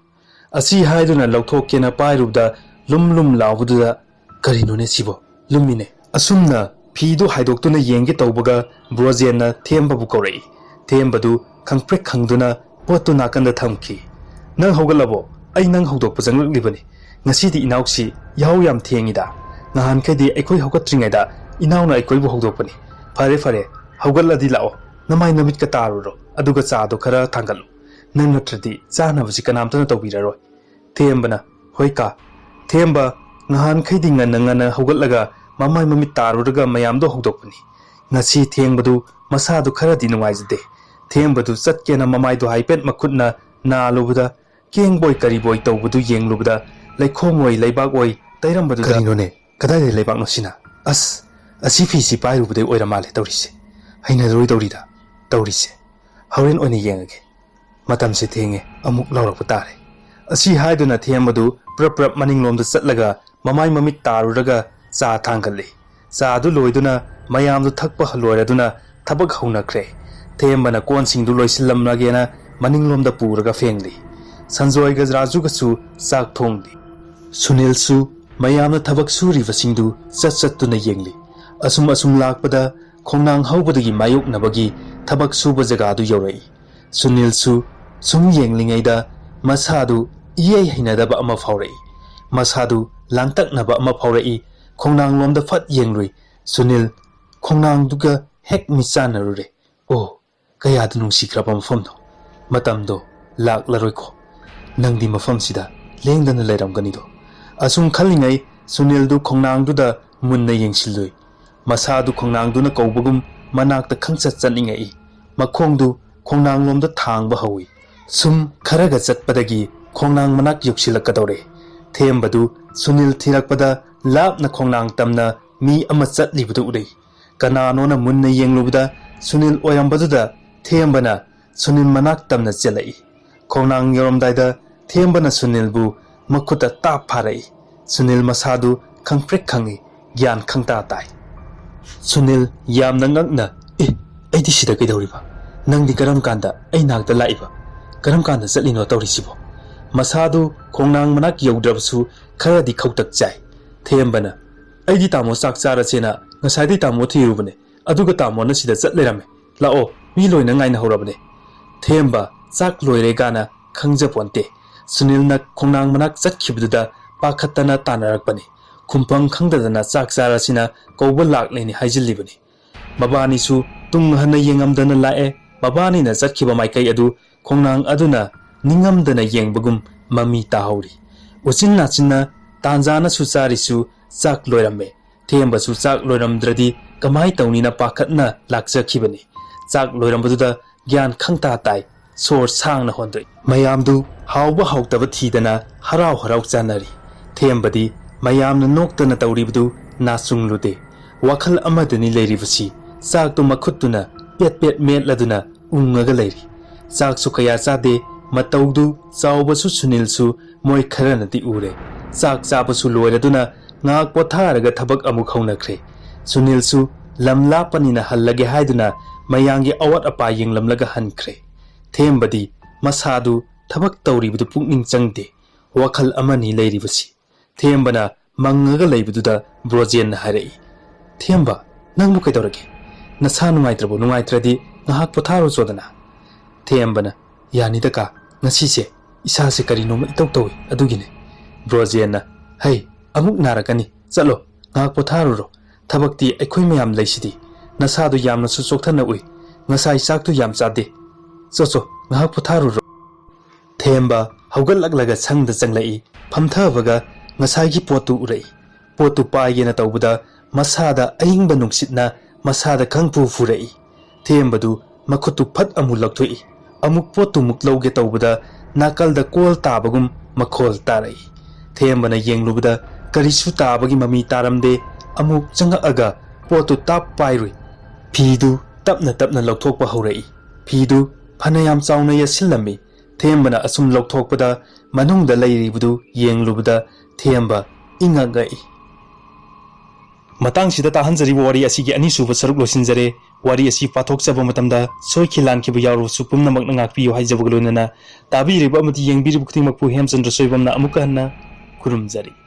ꯑꯁꯤ ꯍꯥꯏꯗꯨꯅ ꯂꯧꯊꯣꯛꯀꯦꯅ ꯄꯥꯏꯔꯨꯕꯗ ꯂꯨꯝ ꯂꯨꯝ ꯂꯥꯎꯕꯗꯨꯗ "ꯀꯔꯤꯅꯣꯅꯦ ꯁꯤꯕꯣ? ꯂꯨꯝꯃꯤꯅꯦ!" ꯑꯁꯨꯝꯅ ꯐꯤꯗꯨ ꯍꯥꯏꯗꯣꯛꯇꯨꯅ ꯌꯦꯡꯒꯦ ꯇꯧꯕꯒ ꯕ꯭ꯔꯣꯖꯦꯟꯅ ꯊꯦꯝꯕꯕꯨ ꯀꯧꯔꯛꯏ꯫ ꯊꯦꯝꯕꯗꯨ ꯈꯪꯄ꯭ꯔꯦꯛ ꯈꯪꯗꯨꯅ ꯄꯣꯠꯇꯨ ꯅꯥꯀꯟꯗ ꯊꯝꯈꯤ꯫ "ꯅꯪ ꯍꯧꯒꯠꯂꯕꯣ? ꯑꯩ ꯅꯪ ꯍꯧꯗꯣꯛꯄ ꯆꯪꯂꯛꯂꯤꯕꯅꯤ꯫ ꯉꯁꯤꯗꯤ ꯏꯅꯥꯎꯁꯤ ꯌꯥꯍꯧ ꯌꯥꯝ ꯊꯦꯡꯉꯤꯗ꯫ ꯅꯍꯥꯟꯈꯩꯗꯤ ꯑꯩꯈꯣꯏ ꯍꯧꯒꯠꯇ꯭ꯔꯤꯉꯩꯗ ꯏꯅꯥꯎꯅ ꯑꯩꯈꯣꯏꯕꯨ ꯍꯧꯗꯣꯛꯄꯅꯤ꯫ ꯐꯔꯦ ꯐꯔꯦ, ꯍꯧꯒꯠꯂꯗꯤ ꯂꯥꯛꯑꯣ, ꯅꯃꯥꯏ ꯅꯃꯤꯠꯀ ꯇꯥꯔꯨꯔꯣ, ꯑꯗꯨꯒ ꯆꯥꯗꯣ ꯈꯔ ꯊꯥꯡꯒꯠꯂꯨ꯫ ꯅꯪ ꯅꯠꯇ꯭ꯔꯗꯤ ꯆꯥꯅꯕꯁꯤ ꯀꯅꯥꯝꯇꯅ ꯇꯧꯕꯤꯔꯔꯣꯏ꯫" ꯊꯦꯝꯕꯅ, "ꯍꯣꯏ ꯀꯥ꯫" ꯊꯦꯝꯕ ꯉꯍꯥꯟꯈꯩꯗꯤ ꯉꯟꯅ ꯉꯟꯅ ꯍꯧꯒꯠꯂꯒ ꯃꯃꯥꯏ ꯃꯃꯤꯠ ꯇꯥꯔꯨꯔꯒ ꯃꯌꯥꯝꯗꯣ ꯍꯧꯗꯣꯛꯄꯅꯤ꯫ ꯉꯁꯤ ꯊꯦꯡꯕꯗꯨ ꯃꯁꯥꯗꯨ ꯈꯔꯗꯤ ꯅꯨꯡꯉꯥꯏꯖꯗꯦ꯫ ꯊꯦꯝꯕꯗꯨ ꯆꯠꯀꯦꯅ ꯃꯃꯥꯏꯗꯨ ꯍꯥꯏꯐꯦꯠ ꯃꯈꯨꯠꯅ ꯅꯥꯜꯂꯨꯕꯗ, ꯀꯦꯡꯕꯣꯏ ꯀꯔꯤꯕꯣꯏ ꯇꯧꯕꯗꯨ ꯌꯦꯡꯂꯨꯕꯗ, ꯂꯩꯈꯣꯝ ꯑꯣꯏ ꯂꯩꯕꯥꯛ ꯑꯣꯏ ꯇꯩꯔꯝꯕꯗꯨꯗ, "ꯀꯔꯤꯅꯣꯅꯦ? ꯀꯗꯥꯏꯗꯩ ꯂꯩꯕꯥꯛꯅꯣ ꯁꯤꯅ? ꯑꯁ, ꯑꯁꯤ ꯐꯤꯁꯤ ꯄꯥꯏꯔꯨꯕꯗꯩ ꯑꯣꯏꯔ ꯃꯥꯜꯂꯦ ꯇꯧꯔꯤꯁꯦ꯫ ꯍꯩꯅꯔꯣꯏꯗꯧꯔꯤꯗ ꯇꯧꯔꯤꯁꯦ꯫ ꯍꯣꯔꯦꯟ ꯑꯣꯏꯅ ꯌꯦꯡꯉꯒꯦ꯫ ꯃꯇꯝꯁꯦ ꯊꯦꯡꯉꯦ, ꯑꯃꯨꯛ ꯂꯥꯎꯔꯛꯄ ꯇꯥꯔꯦ꯫" ꯑꯁꯤ ꯍꯥꯏꯗꯨꯅ ꯊꯦꯝꯕꯗꯨ ꯄ꯭ꯔꯞ ꯄ꯭ꯔꯞ ꯃꯅꯤꯡꯂꯣꯝꯗ ꯆꯠꯂꯒ ꯃꯃꯥꯏ ꯃꯃꯤꯠ ꯇꯥꯔꯨꯔꯒ ꯆꯥ ꯊꯥꯡꯒꯠꯂꯤ꯫ ꯆꯥꯗꯨ ꯂꯣꯏꯗꯨꯅ ꯃꯌꯥꯝꯗꯨ ꯊꯛꯄ ꯂꯣꯏꯔꯗꯨꯅ ꯊꯕꯛ ꯍꯧꯅꯈ꯭ꯔꯦ꯫ ꯊꯦꯝꯕꯅ ꯀꯣꯟꯁꯤꯡꯗꯨ ꯂꯣꯏꯁꯤꯜꯂꯝꯂꯒꯦꯅ ꯃꯅꯤꯡꯂꯣꯝꯗ ꯄꯨꯔꯒ ꯐꯦꯡꯂꯤ꯫ ꯁꯟꯖꯣꯏꯒ ꯔꯥꯖꯨꯒꯁꯨ ꯆꯥꯛ ꯊꯣꯡꯂꯤ꯫ ꯁꯨꯅꯤꯜꯁꯨ ꯃꯌꯥꯝꯅ ꯊꯕꯛ ꯁꯨꯔꯤꯕꯁꯤꯡꯗꯨ ꯆꯠ ꯆꯠꯇꯨꯅ ꯌꯦꯡꯂꯤ꯫ ꯑꯁꯨꯝ ꯑꯁꯨꯝ ꯂꯥꯛꯄꯗ ꯈꯣꯡꯅꯥꯡ ꯍꯧꯕꯗꯒꯤ ꯃꯥꯌꯣꯛꯅꯕꯒꯤ ꯊꯕꯛ ꯁꯨꯕ ꯖꯒꯥꯗꯨ ꯌꯧꯔꯛꯏ꯫ ꯁꯨꯅꯤꯜꯁꯨ ꯁꯨꯝ ꯌꯦꯡꯂꯤꯉꯩꯗ ꯃꯁꯥꯗꯨ ꯏꯍꯩ ꯍꯩꯅꯗꯕ ꯑꯃ ꯐꯥꯎꯔꯛꯏ꯫ ꯃꯁꯥꯗꯨ ꯂꯥꯡꯇꯛꯅꯕ ꯑꯃ ꯐꯥꯎꯔꯛꯏ꯫ ꯈꯣꯡꯅꯥꯡꯂꯣꯝꯗ ꯐꯠ ꯌꯦꯡꯂꯨꯏ꯫ ꯁꯨꯅꯤꯜ ꯈꯣꯡꯅꯥꯡꯗꯨꯒ ꯍꯦꯛ ꯃꯤꯠꯆꯥꯟꯅꯔꯨꯔꯦ꯫ ꯑꯣ, ꯀꯌꯥꯗ ꯅꯨꯡꯁꯤꯈ꯭ꯔꯕ ꯃꯐꯝꯅꯣ! ꯃꯇꯝꯗꯣ ꯂꯥꯛꯂꯔꯣꯏꯀꯣ꯫ ꯅꯪꯗꯤ ꯃꯐꯝꯁꯤꯗ ꯂꯦꯡꯗꯅ ꯂꯩꯔꯝꯒꯅꯤꯗꯣ꯫ ꯑꯁꯨꯝ ꯈꯜꯂꯤꯉꯩ ꯁꯨꯅꯤꯜꯗꯨ ꯈꯣꯡꯅꯥꯡꯗꯨꯗ ꯃꯨꯟꯅ ꯌꯦꯡꯁꯤꯜꯂꯨꯏ꯫ ꯃꯁꯥꯗꯨ ꯈꯣꯡꯅꯥꯡꯗꯨꯅ ꯀꯧꯕꯒꯨꯝ ꯃꯅꯥꯛꯇ ꯈꯪꯆꯠ ꯆꯠꯅꯤꯡꯉꯛꯏ꯫ ꯃꯈꯣꯡꯗꯨ ꯈꯣꯡꯅꯥꯡꯂꯣꯝꯗ ꯊꯥꯡꯕ ꯍꯧꯏ꯫ ꯁꯨꯝ ꯈꯔꯒ ꯆꯠꯄꯗꯒꯤ ꯈꯣꯡꯅꯥꯡ ꯃꯅꯥꯛ ꯌꯧꯁꯤꯜꯂꯛꯀꯗꯧꯔꯦ꯫ ꯊꯦꯝꯕꯗꯨ ꯁꯨꯅꯤꯜ ꯊꯤꯔꯛꯄꯗ ꯂꯥꯞꯅ ꯈꯣꯡꯅꯥꯡ ꯇꯝꯅ ꯃꯤ ꯑꯃ ꯆꯠꯂꯤꯕꯗꯨ ꯎꯔꯛꯏ꯫ ꯀꯅꯥꯅꯣꯅ ꯃꯨꯟꯅ ꯌꯦꯡꯂꯨꯕꯗ ꯁꯨꯅꯤꯜ ꯑꯣꯏꯔꯝꯕꯗꯨꯗ ꯊꯦꯝꯕꯅ ꯁꯨꯅꯤꯜ ꯃꯅꯥꯛ ꯇꯝꯅ ꯆꯦꯜꯂꯛꯏ꯫ ꯈꯣꯡꯅꯥꯡ ꯌꯧꯔꯝꯗꯥꯏꯗ ꯊꯦꯝꯕꯅ ꯁꯨꯅꯤꯜꯕꯨ ꯃꯈꯨꯠꯇ ꯇꯥꯞ ꯐꯥꯔꯛꯏ꯫ ꯁꯨꯅꯤꯜ ꯃꯁꯥꯗꯨ ꯈꯪꯄ꯭ꯔꯦꯛ ꯈꯪꯏ, ꯒ꯭ꯌꯥꯟ ꯈꯪꯇꯥ ꯇꯥꯏ꯫ ꯁꯨꯅꯤꯜ ꯌꯥꯝꯅ ꯉꯛꯅ, "ꯑꯦ, ꯑꯩꯗꯤ ꯁꯤꯗ ꯀꯩꯗꯧꯔꯤꯕ? ꯅꯪꯗꯤ ꯀꯔꯝ ꯀꯥꯟꯗ ꯑꯩ ꯅꯥꯛꯇ ꯂꯥꯛꯏꯕ? ꯀꯔꯝ ꯀꯥꯟꯗ ꯆꯠꯂꯤꯅꯣ ꯇꯧꯔꯤꯁꯤꯕꯣ?" ꯃꯁꯥꯗꯨ ꯈꯣꯡꯅꯥꯡ ꯃꯅꯥꯛ ꯌꯧꯗ꯭ꯔꯕꯁꯨ ꯈꯔꯗꯤ ꯈꯧꯇꯛ ꯆꯥꯏ꯫ ꯊꯦꯝꯕꯅ, "ꯑꯩꯗꯤ ꯇꯥꯃꯣ ꯆꯥꯛ ꯆꯥꯔꯁꯦꯅ ꯉꯁꯥꯏꯗꯩ ꯇꯥꯃꯣ ꯊꯤꯔꯨꯕꯅꯦ, ꯑꯗꯨꯒ ꯇꯥꯃꯣꯅ ꯁꯤꯗ ꯆꯠ ꯂꯩꯔꯝꯃꯦ꯫ ꯂꯥꯛꯑꯣ, ꯃꯤ ꯂꯣꯏꯅ ꯉꯥꯏꯅꯍꯧꯔꯕꯅꯦ꯫" ꯊꯦꯝꯕ ꯆꯥꯛ ꯂꯣꯏꯔꯦ ꯒꯥꯅ ꯈꯪꯖꯄꯣꯟꯇꯦ꯫ ꯁꯨꯅꯤꯜꯅ ꯈꯣꯡꯅꯥꯡ ꯃꯅꯥꯛ ꯆꯠꯈꯤꯕꯗꯨꯗ ꯄꯥꯈꯠꯇꯅ ꯇꯥꯟꯅꯔꯛꯄꯅꯤ꯫ ꯈꯨꯝꯐꯝ ꯈꯪꯗꯗꯅ ꯆꯥꯛ ꯆꯥꯔꯁꯤꯅ ꯀꯧꯕ ꯂꯥꯛꯂꯦꯅꯤ ꯍꯥꯏꯖꯤꯜꯂꯤꯕꯅꯤ꯫ ꯃꯕꯥꯅꯤꯁꯨ ꯇꯨꯡ ꯍꯟꯅ ꯌꯦꯡꯉꯝꯗꯅ ꯂꯥꯛꯑꯦ꯫ ꯃꯕꯥꯅꯤꯅ ꯆꯠꯈꯤꯕ ꯃꯥꯏꯀꯩ ꯑꯗꯨ ꯈꯣꯡꯅꯥꯡ ꯑꯗꯨꯅ ꯅꯤꯡꯉꯝꯗꯅ ꯌꯦꯡꯕꯒꯨꯝ ꯃꯃꯤ ꯇꯥꯍꯧꯔꯤ꯫ ꯎꯆꯤꯟ ꯅꯥꯆꯤꯟꯅ ꯇꯥꯟꯖꯥꯅꯁꯨ ꯆꯥꯔꯤꯁꯨ ꯆꯥꯛ ꯂꯣꯏꯔꯝꯃꯦ꯫ ꯊꯦꯝꯕꯁꯨ ꯆꯥꯛ ꯂꯣꯏꯔꯝꯗ꯭ꯔꯗꯤ ꯀꯃꯥꯏ ꯇꯧꯅꯤꯅ ꯄꯥꯈꯠꯅ ꯂꯥꯛꯆꯈꯤꯕꯅꯤ꯫ ꯆꯥꯛ ꯂꯣꯏꯔꯝꯕꯗꯨꯗ ꯒ꯭ꯌꯥꯟ ꯈꯪꯇꯥ ꯇꯥꯏ꯫ ꯁꯣꯔ ꯁꯥꯡꯅ ꯍꯣꯟꯗꯣꯛꯏ꯫ ꯃꯌꯥꯝꯗꯨ ꯍꯥꯎꯕ ꯍꯥꯎꯇꯕ ꯊꯤꯗꯅ ꯍꯔꯥꯎ ꯍꯔꯥꯎ ꯆꯥꯅꯔꯤ꯫ ꯊꯦꯝꯕꯗꯤ ꯃꯌꯥꯝꯅ ꯅꯣꯛꯇꯅ ꯇꯧꯔꯤꯕꯗꯨ ꯅꯥꯆꯨꯡꯂꯨꯗꯦ꯫ ꯋꯥꯈꯜ ꯑꯃꯗꯅꯤ ꯂꯩꯔꯤꯕꯁꯤ꯫ ꯆꯥꯛꯇꯨ ꯃꯈꯨꯠꯇꯨꯅ ꯄꯦꯠ ꯄꯦꯠ ꯃꯦꯠꯂꯗꯨꯅ ꯎꯪꯉꯒ ꯂꯩꯔꯤ꯫ ꯆꯥꯛꯁꯨ ꯀꯌꯥ ꯆꯥꯗꯦ꯫ ꯃꯇꯧꯗꯨ ꯆꯥꯎꯕꯁꯨ ꯁꯨꯅꯤꯜꯁꯨ ꯃꯣꯏ ꯈꯔꯅꯗꯤ ꯎꯔꯦ꯫ ꯆꯥꯛ ꯆꯥꯕꯁꯨ ꯂꯣꯏꯔꯗꯨꯅ ꯉꯥꯏꯍꯥꯛ ꯄꯣꯊꯥꯔꯒ ꯊꯕꯛ ꯑꯃꯨꯛ ꯍꯧꯅꯈ꯭ꯔꯦ꯫ ꯁꯨꯅꯤꯜꯁꯨ ꯂꯝ ꯂꯥꯞꯄꯅꯤꯅ ꯍꯜꯂꯒꯦ ꯍꯥꯏꯗꯨꯅ ꯃꯌꯥꯡꯒꯤ ꯑꯋꯥꯠ ꯑꯄꯥ ꯌꯦꯡꯂꯝꯂꯒ ꯍꯟꯈ꯭ꯔꯦ꯫ ꯊꯦꯝꯕꯗꯤ ꯃꯁꯥꯗꯨ ꯊꯕꯛ ꯇꯧꯔꯤꯕꯗꯨ ꯄꯨꯛꯅꯤꯡ ꯆꯪꯗꯦ꯫ ꯋꯥꯈꯜ ꯑꯃꯅꯤ ꯂꯩꯔꯤꯕꯁꯤ꯫ ꯊꯦꯝꯕꯅ ꯃꯪꯉꯒ ꯂꯩꯕꯗꯨꯗ ꯕ꯭ꯔꯣꯖꯦꯟꯅ ꯍꯥꯏꯔꯛꯏ, "ꯊꯦꯝꯕ, ꯅꯪꯕꯨ ꯀꯩꯗꯧꯔꯒꯦ? ꯅꯁꯥ ꯅꯨꯡꯉꯥꯏꯇ꯭ꯔꯕꯣ? ꯅꯨꯡꯉꯥꯏꯇ꯭ꯔꯗꯤ ꯉꯥꯏꯍꯥꯛ ꯄꯣꯊꯥꯔꯨꯆꯣꯗꯅ꯫" ꯊꯦꯝꯕꯅ, "ꯌꯥꯅꯤꯗ ꯀꯥ, ꯉꯁꯤꯁꯦ ꯏꯁꯥꯁꯦ ꯀꯔꯤꯅꯣꯝꯃ ꯏꯇꯧ ꯇꯧꯏ, ꯑꯗꯨꯒꯤꯅꯦ꯫" ꯕ꯭ꯔꯣꯖꯦꯟꯅ, "ꯍꯩ, ꯑꯃꯨꯛ ꯅꯥꯔꯛꯀꯅꯤ, ꯆꯠꯂꯣ, ꯉꯥꯏꯍꯥꯛ ꯄꯣꯊꯥꯔꯨꯔꯣ꯫ ꯊꯕꯛꯇꯤ ꯑꯩꯈꯣꯏ ꯃꯌꯥꯝ ꯂꯩꯁꯤꯗꯤ꯫ ꯅꯁꯥꯗꯨ ꯌꯥꯝꯅꯁꯨ ꯆꯣꯛꯊꯅ ꯎꯏ꯫ ꯉꯁꯥꯏ ꯆꯥꯛꯇꯨ ꯌꯥꯝ ꯆꯥꯗꯦ꯫ ꯆꯣ ꯆꯣ, ꯉꯥꯏꯍꯥꯛ ꯄꯣꯊꯥꯔꯨꯔꯣ꯫" ꯊꯦꯝꯕ ꯍꯧꯒꯠꯂꯛꯂꯒ ꯁꯪꯗ ꯆꯪꯂꯛꯏ꯫ ꯐꯝꯊꯕꯒ ꯉꯁꯥꯏꯒꯤ ꯄꯣꯠꯇꯨ ꯎꯔꯛꯏ꯫ ꯄꯣꯠꯇꯨ ꯄꯥꯏꯒꯦꯅ ꯇꯧꯕꯗ ꯃꯁꯥꯗ ꯑꯏꯪꯕ ꯅꯨꯡꯁꯤꯠꯅ ꯃꯁꯥꯗ ꯈꯪꯐꯨ ꯐꯨꯔꯛꯏ꯫ ꯊꯦꯝꯕꯗꯨ ꯃꯈꯨꯠꯇꯨ ꯐꯠ ꯑꯃꯨꯛ ꯂꯧꯊꯣꯛꯏ꯫ ꯑꯃꯨꯛ ꯄꯣꯠꯇꯨꯃꯨꯛ ꯂꯧꯒꯦ ꯇꯧꯕꯗ ꯅꯥꯀꯜꯗ ꯀꯣꯜ ꯇꯥꯕꯒꯨꯝ ꯃꯈꯣꯜ ꯇꯥꯔꯛꯏ꯫ ꯊꯦꯝꯕꯅ ꯌꯦꯡꯂꯨꯕꯗ ꯀꯔꯤꯁꯨ ꯇꯥꯕꯒꯤ ꯃꯃꯤ ꯇꯥꯔꯝꯗꯦ꯫ ꯑꯃꯨꯛ ꯆꯪꯉꯛꯑꯒ ꯄꯣꯠꯇꯨ ꯇꯥꯞ ꯄꯥꯏꯔꯨꯏ꯫ ꯐꯤꯗꯨ ꯇꯞꯅ ꯇꯞꯅ ꯂꯧꯊꯣꯛꯄ ꯍꯧꯔꯛꯏ꯫ ꯐꯤꯗꯨ ꯐꯅꯌꯥꯝ ꯆꯥꯎꯅ ꯌꯦꯠꯁꯤꯜꯂꯝꯃꯤ꯫ ꯊꯦꯝꯕꯅ ꯑꯁꯨꯝ ꯂꯧꯊꯣꯛꯄꯗ ꯃꯅꯨꯡꯗ ꯂꯩꯔꯤꯕꯗꯨ ꯌꯦꯡꯂꯨꯕꯗ ꯊꯦꯝꯕ ꯏꯉꯛ ꯉꯛꯏ꯫ ꯃꯇꯥꯡꯁꯤꯗ ꯇꯥꯍꯟꯖꯔꯤꯕ ꯋꯥꯔꯤ ꯑꯁꯤꯒꯤ ꯑꯅꯤꯁꯨꯕ ꯁꯔꯨꯛ ꯂꯣꯏꯁꯤꯟꯖꯔꯦ꯫ ꯋꯥꯔꯤ ꯑꯁꯤ ꯄꯥꯊꯣꯛꯆꯕ ꯃꯇꯝꯗ ꯁꯣꯏꯈꯤ ꯂꯥꯟꯈꯤꯕ ꯌꯥꯎꯔꯕꯁꯨ ꯄꯨꯝꯅꯃꯛꯅ ꯉꯥꯛꯄꯤꯌꯨ ꯍꯥꯏꯖꯕꯒ ꯂꯣꯏꯅꯅ ꯇꯥꯕꯤꯔꯤꯕ ꯑꯃꯗꯤ ꯌꯦꯡꯕꯤꯔꯤꯕ ꯈꯨꯗꯤꯡꯃꯛꯄꯨ ꯍꯦꯝꯆꯟꯗ꯭ꯔ ꯁꯣꯏꯕꯝꯅ ꯑꯃꯨꯛꯀ ꯍꯟꯅ ꯈꯨꯔꯨꯝꯖꯔꯤ꯫